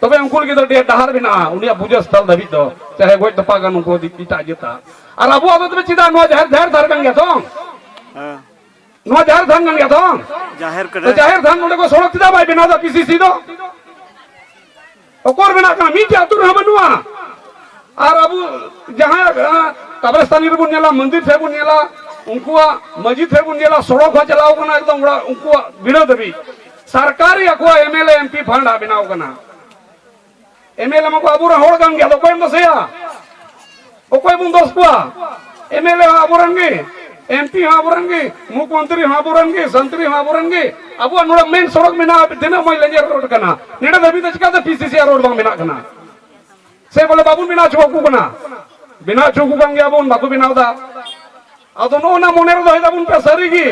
ᱛᱚᱵᱮ ᱩᱱᱠᱩ ᱞᱟᱹᱜᱤᱫ ᱫᱚ ᱰᱮ-, ᱰᱟᱦᱟᱨ ᱢᱮᱱᱟᱜᱼᱟ, ᱩᱱᱤᱭᱟᱜ ᱯᱩᱡᱟᱹ ᱥᱛᱷᱚᱞ ᱫᱷᱟᱹᱵᱤᱡ ᱫᱚ, ᱪᱟᱦᱮ ᱜᱚᱡ ᱛᱚᱯᱟ ᱠᱟᱱ ᱩᱱᱠᱩ ᱮᱴᱟᱜ ᱡᱟᱹᱛᱟᱜ᱾ ᱟᱨ ᱟᱵᱚᱣᱟᱜ ᱫᱚ ᱛᱚᱵᱮ ᱪᱮᱫᱟᱜ ᱱᱚᱣᱟ ᱡᱟᱦᱮᱨ, ᱡᱟᱦᱮᱨ ᱛᱷᱟᱱ ᱠᱟᱱ ᱜᱮᱭᱟ ᱛᱚ? ᱦᱮᱸ᱾ ᱱᱚᱣᱟ ᱡᱟᱦᱮᱨ ᱛᱷᱟᱱ ᱠᱟᱱ ᱜᱮᱭᱟ ᱛᱚ? ᱡᱟᱦᱮᱨ ᱛᱚ ᱠᱟᱱᱟ᱾ ᱡᱟᱦᱮᱨ ᱛᱷᱟᱱ ᱱᱚᱰᱮ ᱠᱚ ᱥᱚᱲᱚᱠ ᱪᱮᱫᱟᱜ ᱵᱟᱭ ᱵᱮᱱᱟᱣ ᱮᱫᱟ ᱯᱤ ᱥᱤ ᱥᱤ ᱫᱚ? ᱚᱠᱚᱨ ᱢᱮᱱᱟᱜ ᱠᱟᱱᱟ? ᱢᱤᱫᱴᱮᱡ ᱟᱹᱛᱩ ᱨᱮᱦᱚᱸ ᱵᱟᱹᱱᱩᱜᱼᱟ᱾ ᱟᱨ ᱟᱵᱚ ᱡᱟᱦᱟᱸ, ᱟᱸ, ᱠᱟᱵᱨᱮᱥᱛᱟᱱᱤ ᱨᱮᱵᱚᱱ ᱧᱮᱞᱟ, ᱢᱚᱱᱫᱤᱨ ᱴᱷᱮᱱ ᱵᱚᱱ ᱧᱮᱞᱟ, ᱩᱱᱠᱩᱣᱟᱜ ᱢᱟᱹᱡᱷᱤ ᱴᱷᱮᱱ ᱵᱚᱱ ᱧᱮᱞᱟ, ᱥᱚᱲᱚᱠ ᱦᱚᱸ ᱪᱟᱞᱟᱣ ᱠᱟᱱᱟ ᱮᱠᱫᱚᱢ ᱚᱲᱟᱜ, ᱩᱱᱠᱩᱣᱟᱜ ᱵᱤᱲᱟᱹ ᱫᱷᱟᱹᱵᱤᱡ᱾ ᱥᱚᱨᱠᱟᱨᱤ ᱟᱠᱚᱣᱟᱜ M L A, M P fund ᱵᱮᱱᱟᱣ ᱠᱟᱱᱟ᱾ ᱮᱢ ᱮᱞ ᱮ ᱢᱟᱠᱚ ᱟᱵᱚᱨᱮᱱ ᱦᱚᱲ ᱠᱟᱱ ᱜᱮᱭᱟ, ᱟᱫᱚ ᱚᱠᱚᱭᱮᱢ ᱫᱳᱥᱮᱭᱟ? ᱚᱠᱚᱭ ᱵᱚᱱ ᱫᱳᱥ ᱠᱚᱣᱟ? ᱮᱢ ᱮᱞ ᱮ ᱦᱚᱸ ᱟᱵᱚᱨᱮᱱ ᱜᱮ, ᱮᱢ ᱯᱤ ᱦᱚᱸ ᱟᱵᱚᱨᱮᱱ ᱜᱮ, ᱢᱩᱠᱷᱢᱚᱱᱛᱨᱤ ᱦᱚᱸ ᱟᱵᱚᱨᱮᱱ ᱜᱮ, ᱥᱚᱱᱛᱨᱤ ᱦᱚᱸ ᱟᱵᱚᱨᱮᱱ ᱜᱮ᱾ ᱟᱵᱚᱣᱟᱜ ᱱᱚᱰᱮ ᱢᱮᱱ ᱥᱚᱲᱚᱠ ᱢᱮᱱᱟᱜᱼᱟ, ᱛᱤᱱᱟᱹᱜ ᱢᱚᱡᱽ ᱞᱮᱸᱡᱮᱨ ᱨᱳᱰ ᱠᱟᱱᱟ, ᱱᱚᱰᱮ ᱫᱷᱟᱹᱵᱤᱡ ᱫᱚ ᱪᱤᱠᱟᱛᱮ ᱯᱤ ᱥᱤ ᱥᱤ ᱟᱨ ᱨᱳᱰ ᱵᱟᱝ ᱵᱮᱱᱟᱜ ᱠᱟᱱᱟ? ᱥᱮ ᱵᱚᱞᱮ ᱵᱟᱵᱚᱱ ᱵᱮᱱᱟᱣ ᱦᱚᱪᱚ ᱟᱠᱚ ᱠᱟᱱᱟ? ᱵᱮᱱᱟᱣ ᱦᱚᱪᱚ ᱟᱠᱚ ᱠᱟᱱ ᱜᱮᱭᱟ ᱵᱚᱱ, ᱵᱟᱠᱚ ᱵᱮᱱᱟᱣ ᱮᱫᱟ᱾ ᱟᱫᱚ ᱱᱚᱜᱼᱚ ᱱᱟ ᱢᱚᱱᱮ ᱨᱮ ᱫᱚᱦᱚᱭ ᱛᱟᱵᱚᱱ ᱯᱮ ᱥᱟᱹᱨᱤ ᱜᱮ,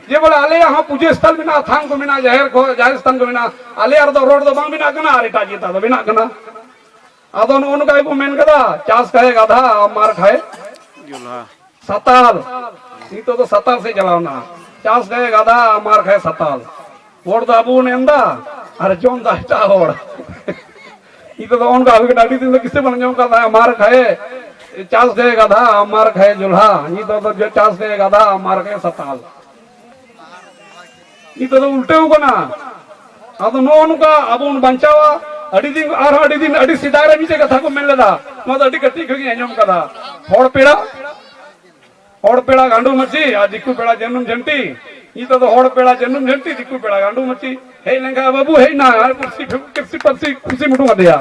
ᱡᱮ ᱵᱚᱞᱮ ᱟᱞᱮᱭᱟᱜ ᱦᱚᱸ ᱯᱩᱡᱟᱹ ᱥᱛᱷᱟᱱ ᱢᱮᱱᱟᱜᱼᱟ, ᱛᱷᱟᱱ ᱠᱚ ᱢᱮᱱᱟᱜᱼᱟ, ᱡᱟᱦᱮᱨ ᱠᱚ, ᱡᱟᱦᱮᱨ ᱥᱛᱷᱟᱱ ᱠᱚ ᱢᱮᱱᱟᱜᱼᱟ, ᱟᱞᱮᱭᱟᱜ ᱨᱮᱫᱚ ᱨᱳᱰ ᱫᱚ ᱵᱟᱝ ᱵᱮᱱᱟᱜ ᱠᱟᱱᱟ ᱟᱨ ᱮᱴᱟᱜ ᱡᱟᱹᱛᱟᱜ ᱫᱚ ᱵᱮᱱᱟᱜ ᱠᱟᱱᱟ᱾ ᱟᱫᱚ ᱱᱚᱜᱼᱚ ᱱᱚᱝᱠᱟ ᱜᱮᱠᱚ ᱢᱮᱱ ᱠᱟᱫᱟ, ᱪᱟᱥ ᱠᱷᱟᱭ ᱜᱟᱫᱷᱟ, ᱟᱢ ᱢᱟᱨ ᱠᱷᱟᱭ ᱡᱩᱞᱦᱟ᱾ ᱥᱟᱛᱟᱞ᱾ ᱱᱤᱛᱚᱜ ᱫᱚ ᱥᱟᱛᱟᱞ ᱥᱮᱫ ᱪᱟᱞᱟᱣ ᱱᱟ᱾ ᱪᱟᱥ ᱠᱷᱟᱭ ᱜᱟᱫᱷᱟ, ᱟᱢ ᱢᱟᱨ ᱠᱷᱟᱭ ᱥᱟᱛᱟᱞ᱾ ᱦᱚᱲ ᱫᱚ ᱟᱵᱚ ᱵᱚᱱ ᱮᱢ ᱫᱟ ᱟᱨ ᱡᱚᱢ ᱫᱟ ᱮᱴᱟᱜ ᱦᱚᱲ᱾ ᱱᱤᱛᱚᱜ ᱫᱚ ᱚᱱᱠᱟ ᱦᱩᱭ ᱠᱟᱱᱟ, ᱟᱹᱰᱤ ᱫᱤᱱ ᱫᱚ ᱠᱤᱥᱟᱹ ᱵᱟᱝ ᱧᱟᱢ ᱠᱟᱱ ᱛᱟᱦᱮᱸᱫ, ᱢᱟᱨ ᱠᱷᱟᱭᱮ ᱪᱟᱥ ᱠᱷᱟᱭᱮ ᱜᱟᱫᱷᱟ, ᱢᱟᱨ ᱠᱷᱟᱭᱮ ᱡᱚᱞᱦᱟ᱾ ᱱᱤᱛᱚᱜ ᱫᱚ ᱪᱟᱥ ᱠᱷᱟᱭᱮ ᱜᱟᱫᱷᱟ, ᱢᱟᱨ ᱠᱷᱟᱭᱮ ᱥᱟᱛᱟᱞ᱾ ᱱᱤᱛᱚᱜ ᱫᱚ ᱩᱞᱴᱟᱹᱣ ᱠᱟᱱᱟ᱾ ᱟᱫᱚ ᱱᱚᱜᱼᱚ ᱱᱚᱝᱠᱟ ᱟᱵᱚ ᱵᱚᱱ ᱵᱟᱧᱪᱟᱣᱟ᱾ ᱟᱹᱰᱤ ᱫᱤᱱ, ᱟᱨᱦᱚᱸ ᱟᱹᱰᱤ ᱫᱤᱱ, ᱟᱹᱰᱤ ᱥᱮᱫᱟᱭ ᱨᱮ ᱢᱤᱫᱴᱮᱡ ᱠᱟᱛᱷᱟ ᱠᱚ ᱢᱮᱱ ᱞᱮᱫᱟ, ᱱᱚᱣᱟ ᱫᱚ ᱟᱹᱰᱤ ᱠᱟᱹᱴᱤᱡ ᱠᱷᱚᱱ ᱜᱤᱧ ᱟᱸᱡᱚᱢ ᱠᱟᱫᱟ, ᱦᱚᱲ ᱯᱮᱲᱟ ᱦᱚᱲ ᱯᱮᱲᱟ ᱜᱟᱸᱰᱩ ᱢᱟᱹᱪᱤ ᱟᱨ ᱫᱤᱠᱩ ᱯᱮᱲᱟ ᱡᱟᱹᱱᱩᱢ ᱡᱷᱟᱹᱱᱴᱤ᱾ ᱱᱤᱛᱚᱜ ᱫᱚ ᱦᱚᱲ ᱯᱮᱲᱟ ᱡᱟᱹᱱᱩᱢ ᱡᱷᱟᱹᱱᱴᱤ, ᱫᱤᱠᱩ ᱯᱮᱲᱟ ᱜᱟᱸᱰᱩ ᱢᱟᱹᱪᱤ᱾ ᱦᱮᱡ ᱞᱮᱱᱠᱷᱟᱱ ᱵᱟᱹᱵᱩ ᱦᱮᱡ ᱱᱟ, ᱟᱨ ᱠᱩᱨᱥᱤ, ᱠᱩᱨᱥᱤ ᱯᱟᱹᱨᱥᱤ ᱠᱩᱨᱥᱤᱢ ᱩᱰᱩᱝ ᱟᱫᱮᱭᱟ᱾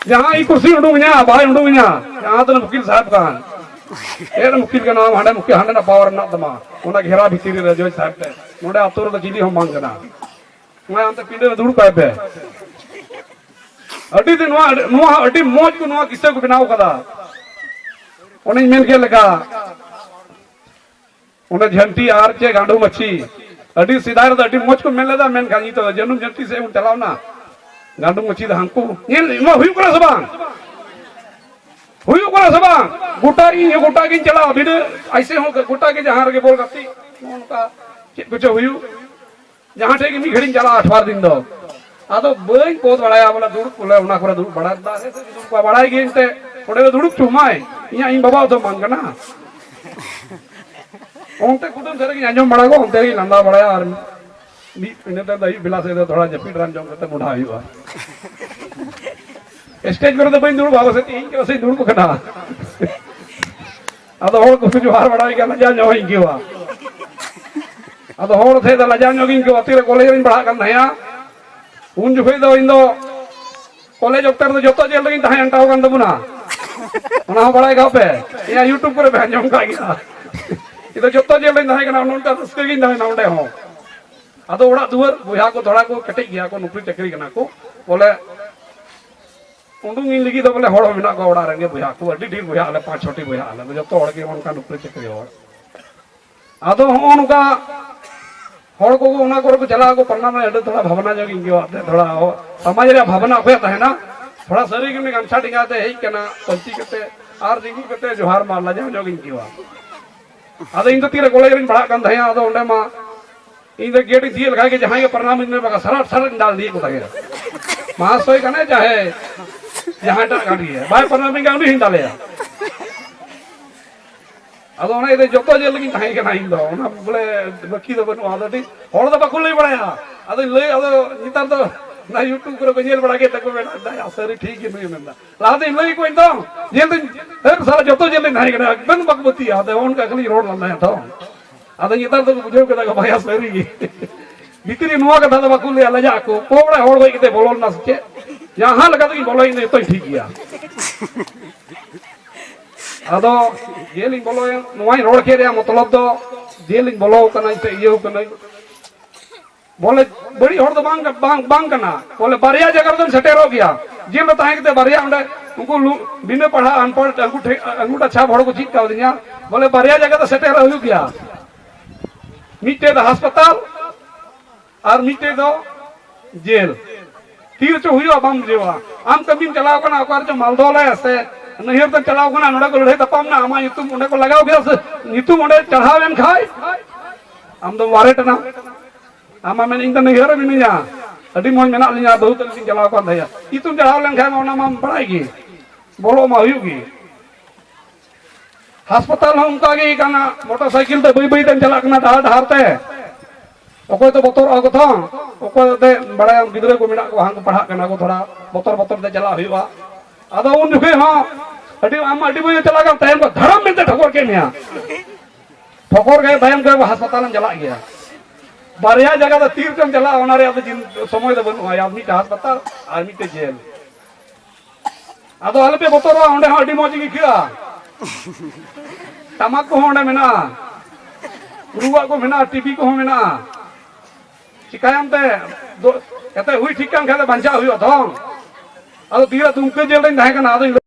ᱡᱟᱦᱟᱸ ᱤᱧ ᱠᱩᱨᱥᱤ ᱩᱰᱩᱝ ᱤᱧᱟ, ᱵᱟᱭ ᱩᱰᱩᱝ ᱤᱧᱟ᱾ ᱡᱟᱦᱟᱸ ᱛᱤᱱᱟᱹᱜ ᱩᱠᱤᱞ ᱥᱟᱦᱮᱵ ᱠᱟᱱ, ᱮᱨ ᱩᱠᱤᱞ ᱠᱟᱱᱟ, ᱦᱟᱸᱰᱮ ᱩᱠᱤᱞ, ᱦᱟᱸᱰᱮ ᱱᱟᱜ ᱯᱟᱣᱟᱨ ᱢᱮᱱᱟᱜ ᱛᱟᱢᱟ, ᱚᱱᱟ ᱜᱷᱮᱨᱟ ᱵᱷᱤᱛᱤᱨ ᱨᱮ ᱡᱚᱡᱽ ᱥᱟᱦᱮᱵ ᱴᱷᱮᱱ᱾ ᱱᱚᱰᱮ ᱟᱛᱳ ᱨᱮᱫᱚ ᱪᱤᱞᱤ ᱦᱚᱸ ᱵᱟᱝ ᱠᱟᱱᱟ᱾ ᱱᱚᱣᱟ ᱚᱱᱛᱮ ᱯᱤᱸᱰᱟᱹ ᱨᱮ ᱫᱩᱲᱩᱵ ᱠᱟᱭ ᱯᱮ᱾ ᱟᱹᱰᱤ ᱫᱤᱱ ᱱᱚᱣᱟ, ᱱᱚᱣᱟ ᱟᱹᱰᱤ ᱢᱚᱡᱽ ᱠᱚ ᱱᱚᱣᱟ ᱠᱤᱥᱟᱹ ᱠᱚ ᱵᱮᱱᱟᱣ ᱠᱟᱫᱟ᱾ ᱚᱱᱮᱧ ᱢᱮᱱ ᱠᱮᱫ ᱞᱮᱠᱟ, ᱚᱸᱰᱮ ᱡᱷᱟᱹᱱᱴᱤ ᱟᱨ ᱪᱮᱫ ᱜᱟᱸᱰᱩ ᱢᱟᱹᱪᱷᱤ, ᱟᱹᱰᱤ ᱥᱮᱫᱟᱭ ᱨᱮᱫᱚ ᱟᱹᱰᱤ ᱢᱚᱡᱽ ᱠᱚ ᱢᱮᱱ ᱞᱮᱫᱟ, ᱢᱮᱱᱠᱷᱟᱱ ᱱᱤᱛᱚᱜ ᱫᱚ ᱡᱟᱹᱱᱩᱢ ᱡᱷᱟᱹᱱᱴᱤ ᱥᱮᱫ ᱵᱚᱱ ᱪᱟᱞᱟᱣᱱᱟ᱾ ᱜᱟᱸᱰᱩ ᱢᱟᱹᱪᱷᱤ ᱫᱚ ᱦᱟᱱᱠᱩ ᱧᱮᱞ ᱢᱟ ᱦᱩᱭᱩᱜ ᱠᱟᱱᱟ ᱥᱮ ᱵᱟᱝ? ᱦᱩᱭᱩᱜ ᱠᱟᱱᱟ ᱥᱮ ᱵᱟᱝ? ᱜᱚᱴᱟ ᱤᱧ ᱦᱚᱸ ᱜᱚᱴᱟ ᱜᱤᱧ ᱪᱟᱞᱟᱜᱼᱟ, ᱵᱤᱱᱟᱹ ᱟᱭᱥᱮ ᱦᱚᱸ ᱜᱚᱴᱟ ᱜᱮ ᱡᱟᱦᱟᱸ ᱨᱮᱜᱮ ᱵᱚᱞ ᱜᱟᱛᱮᱜ, ᱱᱚᱜᱼᱚ ᱱᱚᱝᱠᱟ ᱪᱮᱫ ᱠᱚᱪᱚ ᱦᱩᱭᱩᱜ, ᱡᱟᱦᱟᱸ ᱴᱷᱮᱡ ᱜᱮ ᱢᱤᱫ ᱜᱷᱟᱹᱲᱤᱧ ᱪᱟᱞᱟᱜᱼᱟ ᱟᱴᱷᱣᱟᱨ ᱫᱤᱱ ᱫᱚ᱾ ᱟᱫᱚ ᱵᱟᱹᱧ ᱯᱚᱫ ᱵᱟᱲᱟᱭᱟ ᱵᱚᱞᱮ ᱫᱩᱲᱩᱵ ᱵᱚᱞᱮ ᱚᱱᱟ ᱠᱚᱨᱮ ᱫᱩᱲᱩᱵ ᱵᱟᱲᱟ ᱫᱟᱲᱮ ᱥᱮ ᱫᱩᱲᱩᱵ ᱠᱚᱜᱼᱟ, ᱵᱟᱲᱟᱭ ᱜᱤᱭᱟᱹᱧ ᱛᱮ ᱚᱸᱰᱮ ᱫᱚ ᱫᱩᱲᱩᱵ ᱪᱚ ᱢᱟᱭ, ᱤᱧᱟᱹᱜ ᱤᱧ ᱵᱟᱵᱟ ᱫᱚ ᱵᱟᱝ ᱠᱟᱱᱟ᱾ ᱚᱱᱛᱮ ᱠᱩᱫᱩᱢ ᱥᱮᱫ ᱨᱮᱜᱤᱧ ᱟᱸᱡᱚᱢ ᱵᱟᱲᱟ ᱠᱚ, ᱚᱱᱛᱮ ᱜᱤᱧ ᱞᱟᱸᱫᱟ ᱵᱟᱲᱟᱭᱟ ᱟᱨ ᱢᱤᱫ ᱤᱱᱟᱹ ᱛᱟᱭᱚᱢ ᱫᱚ ᱟᱹᱭᱩᱵ ᱵᱮᱞᱟ ᱥᱮᱫ ᱫᱚ ᱛᱷᱚᱲᱟ ᱡᱟᱹᱯᱤᱫ ᱨᱟᱱ ᱡᱚᱢ ᱠᱟᱛᱮ ᱢᱚᱰᱷᱟ ᱦᱩᱭᱩᱜᱼᱟ᱾ ᱥᱴᱮᱡᱽ ᱠᱚᱨᱮ ᱫᱚ ᱵᱟᱹᱧ ᱫᱩᱲᱩᱵᱼᱟ, ᱯᱟᱥᱮᱡ ᱤᱧ ᱜᱮ ᱯᱟᱥᱮᱡ ᱫᱩᱲᱩᱵ ᱠᱟᱱᱟ᱾ ᱟᱫᱚ ᱦᱚᱲ ᱠᱚ ᱡᱚᱦᱟᱨ ᱵᱟᱲᱟᱭ ᱜᱮᱭᱟ, ᱞᱟᱡᱟᱣ ᱧᱚᱜ ᱤᱧ ᱟᱹᱭᱠᱟᱹᱣᱟ᱾ ᱟᱫᱚ ᱦᱚᱲ ᱴᱷᱮᱡ ᱫᱚ ᱞᱟᱡᱟᱣ ᱧᱚᱜ ᱤᱧ ᱟᱹᱭᱠᱟᱹᱣᱟ᱾ ᱛᱤᱨᱮ ᱠᱚᱞᱮᱡᱽ ᱨᱤᱧ ᱯᱟᱲᱦᱟᱜ ᱠᱟᱱ ᱛᱟᱦᱮᱸᱜᱼᱟ, ᱩᱱ ᱡᱚᱠᱷᱚᱡ ᱫᱚ ᱤᱧ ᱫᱚ ᱠᱚᱞᱮᱡᱽ ᱚᱠᱛᱮ ᱨᱮᱫᱚ ᱡᱚᱛᱚ ᱡᱮᱞ ᱨᱮᱜᱤᱧ ᱛᱟᱦᱮᱸ ᱟᱱᱴᱟᱣ ᱠᱟᱱ ᱛᱟᱵᱚᱱᱟ᱾ ᱚᱱᱟ ᱦᱚᱸ ᱵᱟᱲᱟᱭ ᱠᱟᱜ ᱯᱮ, ᱤᱧᱟᱹᱜ YouTube ᱠᱚᱨᱮ ᱯᱮ ᱟᱸᱡᱚᱢ ᱠᱟᱜ ᱜᱮᱭᱟ᱾ ᱤᱧ ᱫᱚ ᱡᱚᱛᱚ ᱡᱮᱞ ᱨᱤᱧ ᱛᱟᱦᱮᱸ ᱠᱟᱱᱟ, ᱱᱚᱝᱠᱟ ᱨᱟᱹᱥᱠᱟᱹ ᱜᱤᱧ ᱛᱟᱦᱮᱸᱱᱟ ᱚᱸᱰᱮ ᱦᱚᱸ᱾ ᱟᱫᱚ ᱚᱲᱟᱜ ᱫᱩᱣᱟᱹᱨ, ᱵᱚᱭᱦᱟ ᱠᱚ ᱛᱷᱚᱲᱟ ᱠᱚ ᱠᱮᱴᱮᱡ ᱜᱮᱭᱟ ᱠᱚ, ᱱᱚᱠᱨᱤ ᱪᱟᱹᱠᱨᱤ ᱠᱟᱱᱟ ᱠᱚ, ᱵᱚᱞᱮ ᱩᱰᱩᱝ ᱤᱧ ᱞᱟᱹᱜᱤᱫ ᱫᱚ ᱵᱚᱞᱮ ᱦᱚᱲ ᱦᱚᱸ ᱢᱮᱱᱟᱜ ᱠᱚᱣᱟ ᱚᱲᱟᱜ ᱨᱮᱱ ᱜᱮ ᱵᱚᱭᱦᱟ ᱠᱚ, ᱟᱹᱰᱤ ᱰᱷᱮᱨ ᱵᱚᱭᱦᱟ ᱟᱞᱮ, ᱯᱟᱸᱪ ᱪᱷᱚᱴᱤ ᱵᱚᱭᱦᱟ ᱟᱞᱮ, ᱡᱚᱛᱚ ᱦᱚᱲ ᱜᱮ ᱚᱱᱠᱟ ᱱᱚᱠᱨᱤ ᱪᱟᱹᱠᱨᱤ ᱦᱚᱲ᱾ ᱟᱫᱚ ᱦᱚᱸᱜᱼᱚ ᱱᱚᱝᱠᱟ ᱦᱚᱲ ᱠᱚ ᱚᱱᱟ ᱠᱚᱨᱮ ᱠᱚ ᱪᱟᱞᱟᱜ ᱟᱠᱚ, ᱯᱨᱟᱨᱛᱷᱚᱱᱟ ᱢᱟ ᱟᱹᱰᱤ ᱛᱷᱚᱲᱟ ᱵᱷᱟᱵᱽᱱᱟ ᱧᱚᱜ ᱤᱧ ᱟᱹᱭᱠᱟᱹᱣᱟ, ᱛᱷᱚᱲᱟ ᱥᱚᱢᱟᱡᱽ ᱨᱮᱭᱟᱜ ᱵᱷᱟᱵᱽᱱᱟ ᱚᱠᱚᱭᱟᱜ ᱛᱟᱦᱮᱱᱟ, ᱛᱷᱚᱲᱟ ᱥᱟᱹᱨᱤ ᱜᱮ ᱩᱱᱤ ᱜᱟᱢᱪᱷᱟ ᱰᱮᱸᱜᱟ ᱛᱮ ᱦᱮᱡ ᱠᱟᱱᱟ, ᱯᱟᱹᱧᱪᱤ ᱠᱟᱛᱮ ᱟᱨ ᱛᱤᱸᱜᱩ ᱠᱟᱛᱮ ᱡᱚᱦᱟᱨ ᱢᱟ, ᱞᱟᱡᱟᱣ ᱧᱚᱜ ᱤᱧ ᱟᱹᱭᱠᱟᱹᱣᱟ᱾ ᱟᱫᱚ ᱤᱧ ᱫᱚ ᱛᱤᱨᱮ ᱠᱚᱞᱮᱡᱽ ᱨᱤᱧ ᱯᱟᱲᱦᱟᱜ ᱠᱟᱱ ᱛᱟᱦᱮᱸᱱᱟ, ᱟᱫᱚ ᱚᱸᱰᱮ ᱢᱟ ᱤᱧ ᱫᱚ ᱜᱮᱴ ᱤᱧ ᱛᱤᱭᱟᱹᱜ ᱞᱮᱠᱷᱟᱡ ᱜᱮ ᱡᱟᱦᱟᱸᱭ ᱜᱮ ᱯᱨᱟᱨᱛᱷᱚᱱᱟ ᱢᱮᱱ ᱵᱟᱠᱷᱟᱡ ᱥᱟᱨᱟᱴ ᱥᱟᱨᱟᱴ ᱤᱧ ᱫᱟᱞ ᱤᱫᱤᱭᱮᱫ ᱠᱚ ᱛᱟᱦᱮᱸᱱᱟ᱾ ᱢᱟᱦᱟᱥᱚᱭ ᱠᱟᱱᱟᱭ ᱪᱟᱦᱮ ᱡᱟᱦᱟᱸᱭᱴᱟᱜ ᱠᱟᱱ ᱜᱮᱭᱟ, ᱵᱟᱭ ᱯᱨᱟᱨᱛᱷᱚᱱᱟ ᱢᱮᱱ ᱠᱷᱟᱱ ᱩᱱᱤ ᱦᱚᱸᱧ ᱫᱟᱞᱮᱭᱟ᱾ ᱟᱫᱚ ᱚᱱᱟ ᱤᱭᱟᱹᱛᱮ ᱡᱚᱛᱚ ᱡᱮᱞ ᱨᱮᱜᱤᱧ ᱛᱟᱦᱮᱸ ᱠᱟᱱᱟ ᱤᱧ ᱫᱚ, ᱚᱱᱟ ᱵᱚᱞᱮ ᱵᱟᱹᱠᱤ ᱫᱚ ᱵᱟᱹᱱᱩᱜᱼᱟ᱾ ᱟᱫᱚ ᱟᱹᱰᱤ ᱦᱚᱲ ᱫᱚ ᱵᱟᱠᱚ ᱞᱟᱹᱭ ᱵᱟᱲᱟᱭᱟ, ᱟᱫᱚᱧ ᱞᱟᱹᱭ, ᱟᱫᱚ ᱱᱮᱛᱟᱨ ᱫᱚ ᱚᱱᱟ YouTube ᱠᱚᱨᱮ ᱠᱚ ᱧᱮᱞ ᱵᱟᱲᱟ ᱠᱮᱫ ᱛᱮᱠᱚ ᱢᱮᱱᱟ, "ᱫᱟ ᱭᱟ, ᱥᱟᱹᱨᱤ ᱴᱷᱤᱠ ᱜᱮ ᱱᱩᱭᱮ ᱢᱮᱱᱫᱟ᱾" ᱞᱟᱦᱟ ᱫᱚᱧ ᱞᱟᱹᱭ ᱟᱠᱚᱣᱟᱹᱧ ᱛᱚ, ᱡᱮᱞ ᱫᱚᱧ, ᱦᱮᱸ, ᱥᱟᱞᱟ ᱡᱚᱛᱚ ᱡᱮᱞ ᱨᱤᱧ ᱛᱟᱦᱮᱸ ᱠᱟᱱᱟ, ᱮᱠᱫᱚᱢ ᱵᱟᱠᱚ ᱯᱟᱹᱛᱭᱟᱹᱜᱼᱟ, ᱟᱫᱚ ᱚᱱᱠᱟ ᱠᱷᱟᱹᱞᱤᱧ ᱨᱚᱲ ᱞᱟᱸᱫᱟᱭᱟ ᱛᱚ᱾ ᱟᱫᱚ ᱱᱮᱛᱟᱨ ᱫᱚᱠᱚ ᱵᱩᱡᱷᱟᱹᱣ ᱠᱮᱫᱟ ᱠᱚ, ᱵᱷᱟᱭᱟ ᱥᱟᱹᱨᱤ ᱜᱮ᱾ ᱵᱷᱤᱛᱨᱤ ᱨᱮ ᱱᱚᱣᱟ ᱠᱟᱛᱷᱟ ᱫᱚ ᱵᱟᱠᱚ ᱞᱟᱹᱭᱟ, ᱞᱟᱡᱟᱜ ᱟᱠᱚ, ᱯᱚ ᱚᱲᱟᱜ ᱦᱚᱲ ᱜᱚᱡ ᱠᱟᱛᱮ ᱵᱚᱞᱚ ᱞᱮᱱᱟ ᱥᱮ ᱪᱮᱫ? ᱡᱟᱦᱟᱸ ᱞᱮᱠᱟ ᱛᱮᱜᱮᱧ ᱵᱚᱞᱚᱭᱮᱱᱟ, ᱡᱚᱛᱚᱧ ᱴᱷᱤᱠ ᱜᱮᱭᱟ᱾ ᱟᱫᱚ ᱡᱮᱞᱤᱧ ᱵᱚᱞᱚᱭᱮᱱ, ᱱᱚᱣᱟᱧ ᱨᱚᱲ ᱠᱮᱫ ᱨᱮᱭᱟᱜ ᱢᱚᱛᱞᱚᱵ ᱫᱚ, ᱡᱮᱞᱤᱧ ᱵᱚᱞᱚ ᱠᱟᱱᱟᱧ ᱥᱮ ᱤᱭᱟᱹ ᱠᱟᱹᱱᱟᱹᱧ, ᱵᱚᱞᱮ ᱵᱟᱹᱲᱤᱡ ᱦᱚᱲ ᱫᱚ ᱵᱟᱝ, ᱵᱟᱝ, ᱵᱟᱝ ᱠᱟᱱᱟ᱾ ᱵᱚᱞᱮ ᱵᱟᱨᱭᱟ ᱡᱟᱭᱜᱟ ᱨᱮᱫᱚᱢ ᱥᱮᱴᱮᱨᱚᱜ ᱜᱮᱭᱟ᱾ ᱡᱮᱞ ᱨᱮ ᱛᱟᱦᱮᱸ ᱠᱟᱛᱮ ᱵᱟᱨᱭᱟ ᱚᱸᱰᱮ ᱩᱱᱠᱩ ᱞᱩ-, ᱵᱤᱱᱟᱹ ᱯᱟᱲᱦᱟᱜ ᱟᱱᱯᱟᱲ ᱟᱹᱜᱩ ᱴᱷᱮ-, ᱟᱹᱜᱩᱴᱟ ᱪᱷᱟᱯ ᱦᱚᱲ ᱠᱚ ᱪᱮᱫ ᱠᱟᱣᱫᱤᱧᱟ᱾ ᱵᱚᱞᱮ ᱵᱟᱨᱭᱟ ᱡᱟᱭᱜᱟ ᱫᱚ ᱥᱮᱴᱮᱨᱚᱜ ᱦᱩᱭᱩᱜ ᱜᱮᱭᱟ᱾ ᱢᱤᱫᱴᱮᱡ ᱫᱚ ᱦᱟᱥᱯᱟᱛᱟᱞ ᱟᱨ ᱢᱤᱫᱴᱮᱡ ᱫᱚ ᱡᱮᱞ᱾ ᱛᱤ ᱨᱮᱪᱚ ᱦᱩᱭᱩᱜᱼᱟ ᱵᱟᱢ ᱵᱩᱡᱷᱟᱹᱣᱟ᱾ ᱟᱢ ᱠᱟᱹᱢᱤᱢ ᱪᱟᱞᱟᱣ ᱠᱟᱱᱟ ᱚᱠᱟ ᱨᱮᱪᱚ ᱢᱟᱞᱫᱚᱞ ᱨᱮ ᱥᱮ ᱱᱟᱹᱭᱦᱟᱹᱨ ᱛᱮᱢ ᱪᱟᱞᱟᱣ ᱠᱟᱱᱟ, ᱱᱚᱰᱮ ᱠᱚ ᱞᱟᱹᱲᱦᱟᱹᱭ ᱛᱟᱯᱟᱢ ᱱᱟ, ᱟᱢᱟᱜ ᱧᱩᱛᱩᱢ ᱚᱸᱰᱮ ᱠᱚ ᱞᱟᱜᱟᱣ ᱠᱮᱫᱟ ᱥᱮ ᱧᱩᱛᱩᱢ ᱚᱸᱰᱮ ᱪᱟᱲᱦᱟᱣ ᱮᱱ ᱠᱷᱟᱡ ᱟᱢ ᱫᱚᱢ ᱣᱟᱨᱮᱴ ᱮᱱᱟ᱾ ᱟᱢ ᱢᱟ ᱢᱮᱱ, "ᱤᱧ ᱫᱚ ᱱᱟᱹᱭᱦᱟᱹᱨ ᱨᱮ ᱢᱤᱱᱟᱹᱧᱟ, ᱟᱹᱰᱤ ᱢᱚᱡᱽ ᱢᱮᱱᱟᱜ ᱞᱤᱧᱟ, ᱵᱟᱹᱦᱩ ᱛᱟᱹᱞᱤᱧ ᱠᱤᱱ ᱪᱟᱞᱟᱣ ᱠᱟᱱ ᱛᱟᱭᱟ᱾" ᱧᱩᱛᱩᱢ ᱪᱟᱲᱦᱟᱣ ᱞᱮᱱ ᱠᱷᱟᱡ ᱢᱟ ᱚᱱᱟ ᱢᱟᱢ ᱵᱟᱲᱟᱭ ᱜᱮ, ᱵᱚᱞᱚᱜ ᱢᱟ ᱦᱩᱭᱩᱜ ᱜᱮ᱾ ᱦᱟᱥᱯᱟᱛᱟᱞ ᱦᱚᱸ ᱚᱱᱠᱟ ᱜᱮ ᱠᱟᱱᱟ, ᱢᱚᱴᱚᱨ ᱥᱟᱭᱠᱮᱞ ᱛᱮ ᱵᱟᱹᱭ ᱵᱟᱹᱭ ᱛᱮᱢ ᱪᱟᱞᱟᱜ ᱠᱟᱱᱟ ᱰᱟᱦᱟᱨ ᱰᱟᱦᱟᱨ ᱛᱮ᱾ ᱚᱠᱚᱭ ᱫᱚ ᱵᱚᱛᱚᱨᱚᱜᱼᱟ ᱠᱚ ᱛᱚ, ᱚᱠᱚᱭ ᱫᱚ ᱵᱟᱲᱟᱭᱟᱢ ᱜᱤᱫᱽᱨᱟᱹ ᱠᱚ ᱢᱮᱱᱟᱜ ᱠᱚᱣᱟ, ᱦᱟᱸᱜ ᱠᱚ ᱯᱟᱲᱦᱟᱜ ᱠᱟᱱᱟ ᱠᱚ, ᱛᱷᱚᱲᱟ ᱵᱚᱛᱚᱨ ᱵᱚᱛᱚᱨ ᱛᱮ ᱪᱟᱞᱟᱜ ᱦᱩᱭᱩᱜᱼᱟ᱾ ᱟᱫᱚ ᱩᱱ ᱡᱚᱠᱷᱚᱡ ᱦᱚᱸ ᱟᱹᱰᱤ, ᱟᱢ ᱟᱹᱰᱤ ᱢᱚᱡᱽ ᱪᱟᱞᱟᱜ ᱠᱟᱱ, ᱛᱟᱭᱚᱢ ᱠᱚ ᱫᱷᱟᱲᱟᱢ ᱢᱮᱱᱛᱮ ᱴᱷᱚᱠᱚᱨ ᱠᱮᱫ ᱢᱮᱭᱟ᱾ ᱴᱷᱚᱠᱚᱨ ᱜᱮ ᱛᱟᱭᱚᱢ ᱛᱮ ᱦᱟᱥᱯᱟᱛᱟᱞᱮᱢ ᱪᱟᱞᱟᱜ ᱜᱮᱭᱟ᱾ ᱵᱟᱨᱭᱟ ᱡᱟᱭᱜᱟ ᱫᱚ ᱛᱤ ᱨᱮᱪᱚᱢ ᱪᱟᱞᱟᱜᱼᱟ, ᱚᱱᱟ ᱨᱮᱭᱟᱜ ᱫᱚ ᱡᱤᱱ-, ᱥᱚᱢᱚᱭ ᱫᱚ ᱵᱟᱹᱱᱩᱜᱼᱟ, ᱟᱨ ᱢᱤᱫᱴᱮᱱ ᱦᱟᱥᱯᱟᱛᱟᱞ ᱟᱨ ᱢᱤᱫᱴᱮᱱ ᱡᱮᱞ᱾ ᱟᱫᱚ ᱟᱞᱚᱯᱮ ᱵᱚᱛᱚᱨᱚᱜᱼᱟ, ᱚᱸᱰᱮ ᱦᱚᱸ ᱟᱹᱰᱤ ᱢᱚᱡᱽ ᱜᱮ ᱟᱹᱭᱠᱟᱹᱜᱼᱟ᱾ ᱴᱟᱢᱟᱠ ᱠᱚᱦᱚᱸ ᱚᱸᱰᱮ ᱢᱮᱱᱟᱜᱼᱟ, ᱨᱩᱣᱟᱜ ᱠᱚ ᱢᱮᱱᱟᱜᱼᱟ, ᱴᱤᱵᱷᱤ ᱠᱚᱦᱚᱸ ᱢᱮᱱᱟᱜᱼᱟ᱾ ᱪᱤᱠᱟᱭᱟᱢ ᱛᱮ? ᱫᱚ-, ᱮᱱᱛᱮ ᱦᱩᱭ ᱴᱷᱤᱠ ᱠᱟᱱ ᱠᱷᱟᱡ ᱫᱚ ᱵᱟᱧᱪᱟᱣ ᱦᱩᱭᱩᱜᱼᱟ ᱛᱚ᱾ ᱟᱫᱚ ᱛᱤᱱᱟᱹᱜ ᱫᱩᱢᱠᱟᱹ ᱡᱮᱞ ᱨᱮᱧ ᱛᱟᱦᱮᱸ ᱠᱟᱱᱟ, ᱟᱫᱚᱧ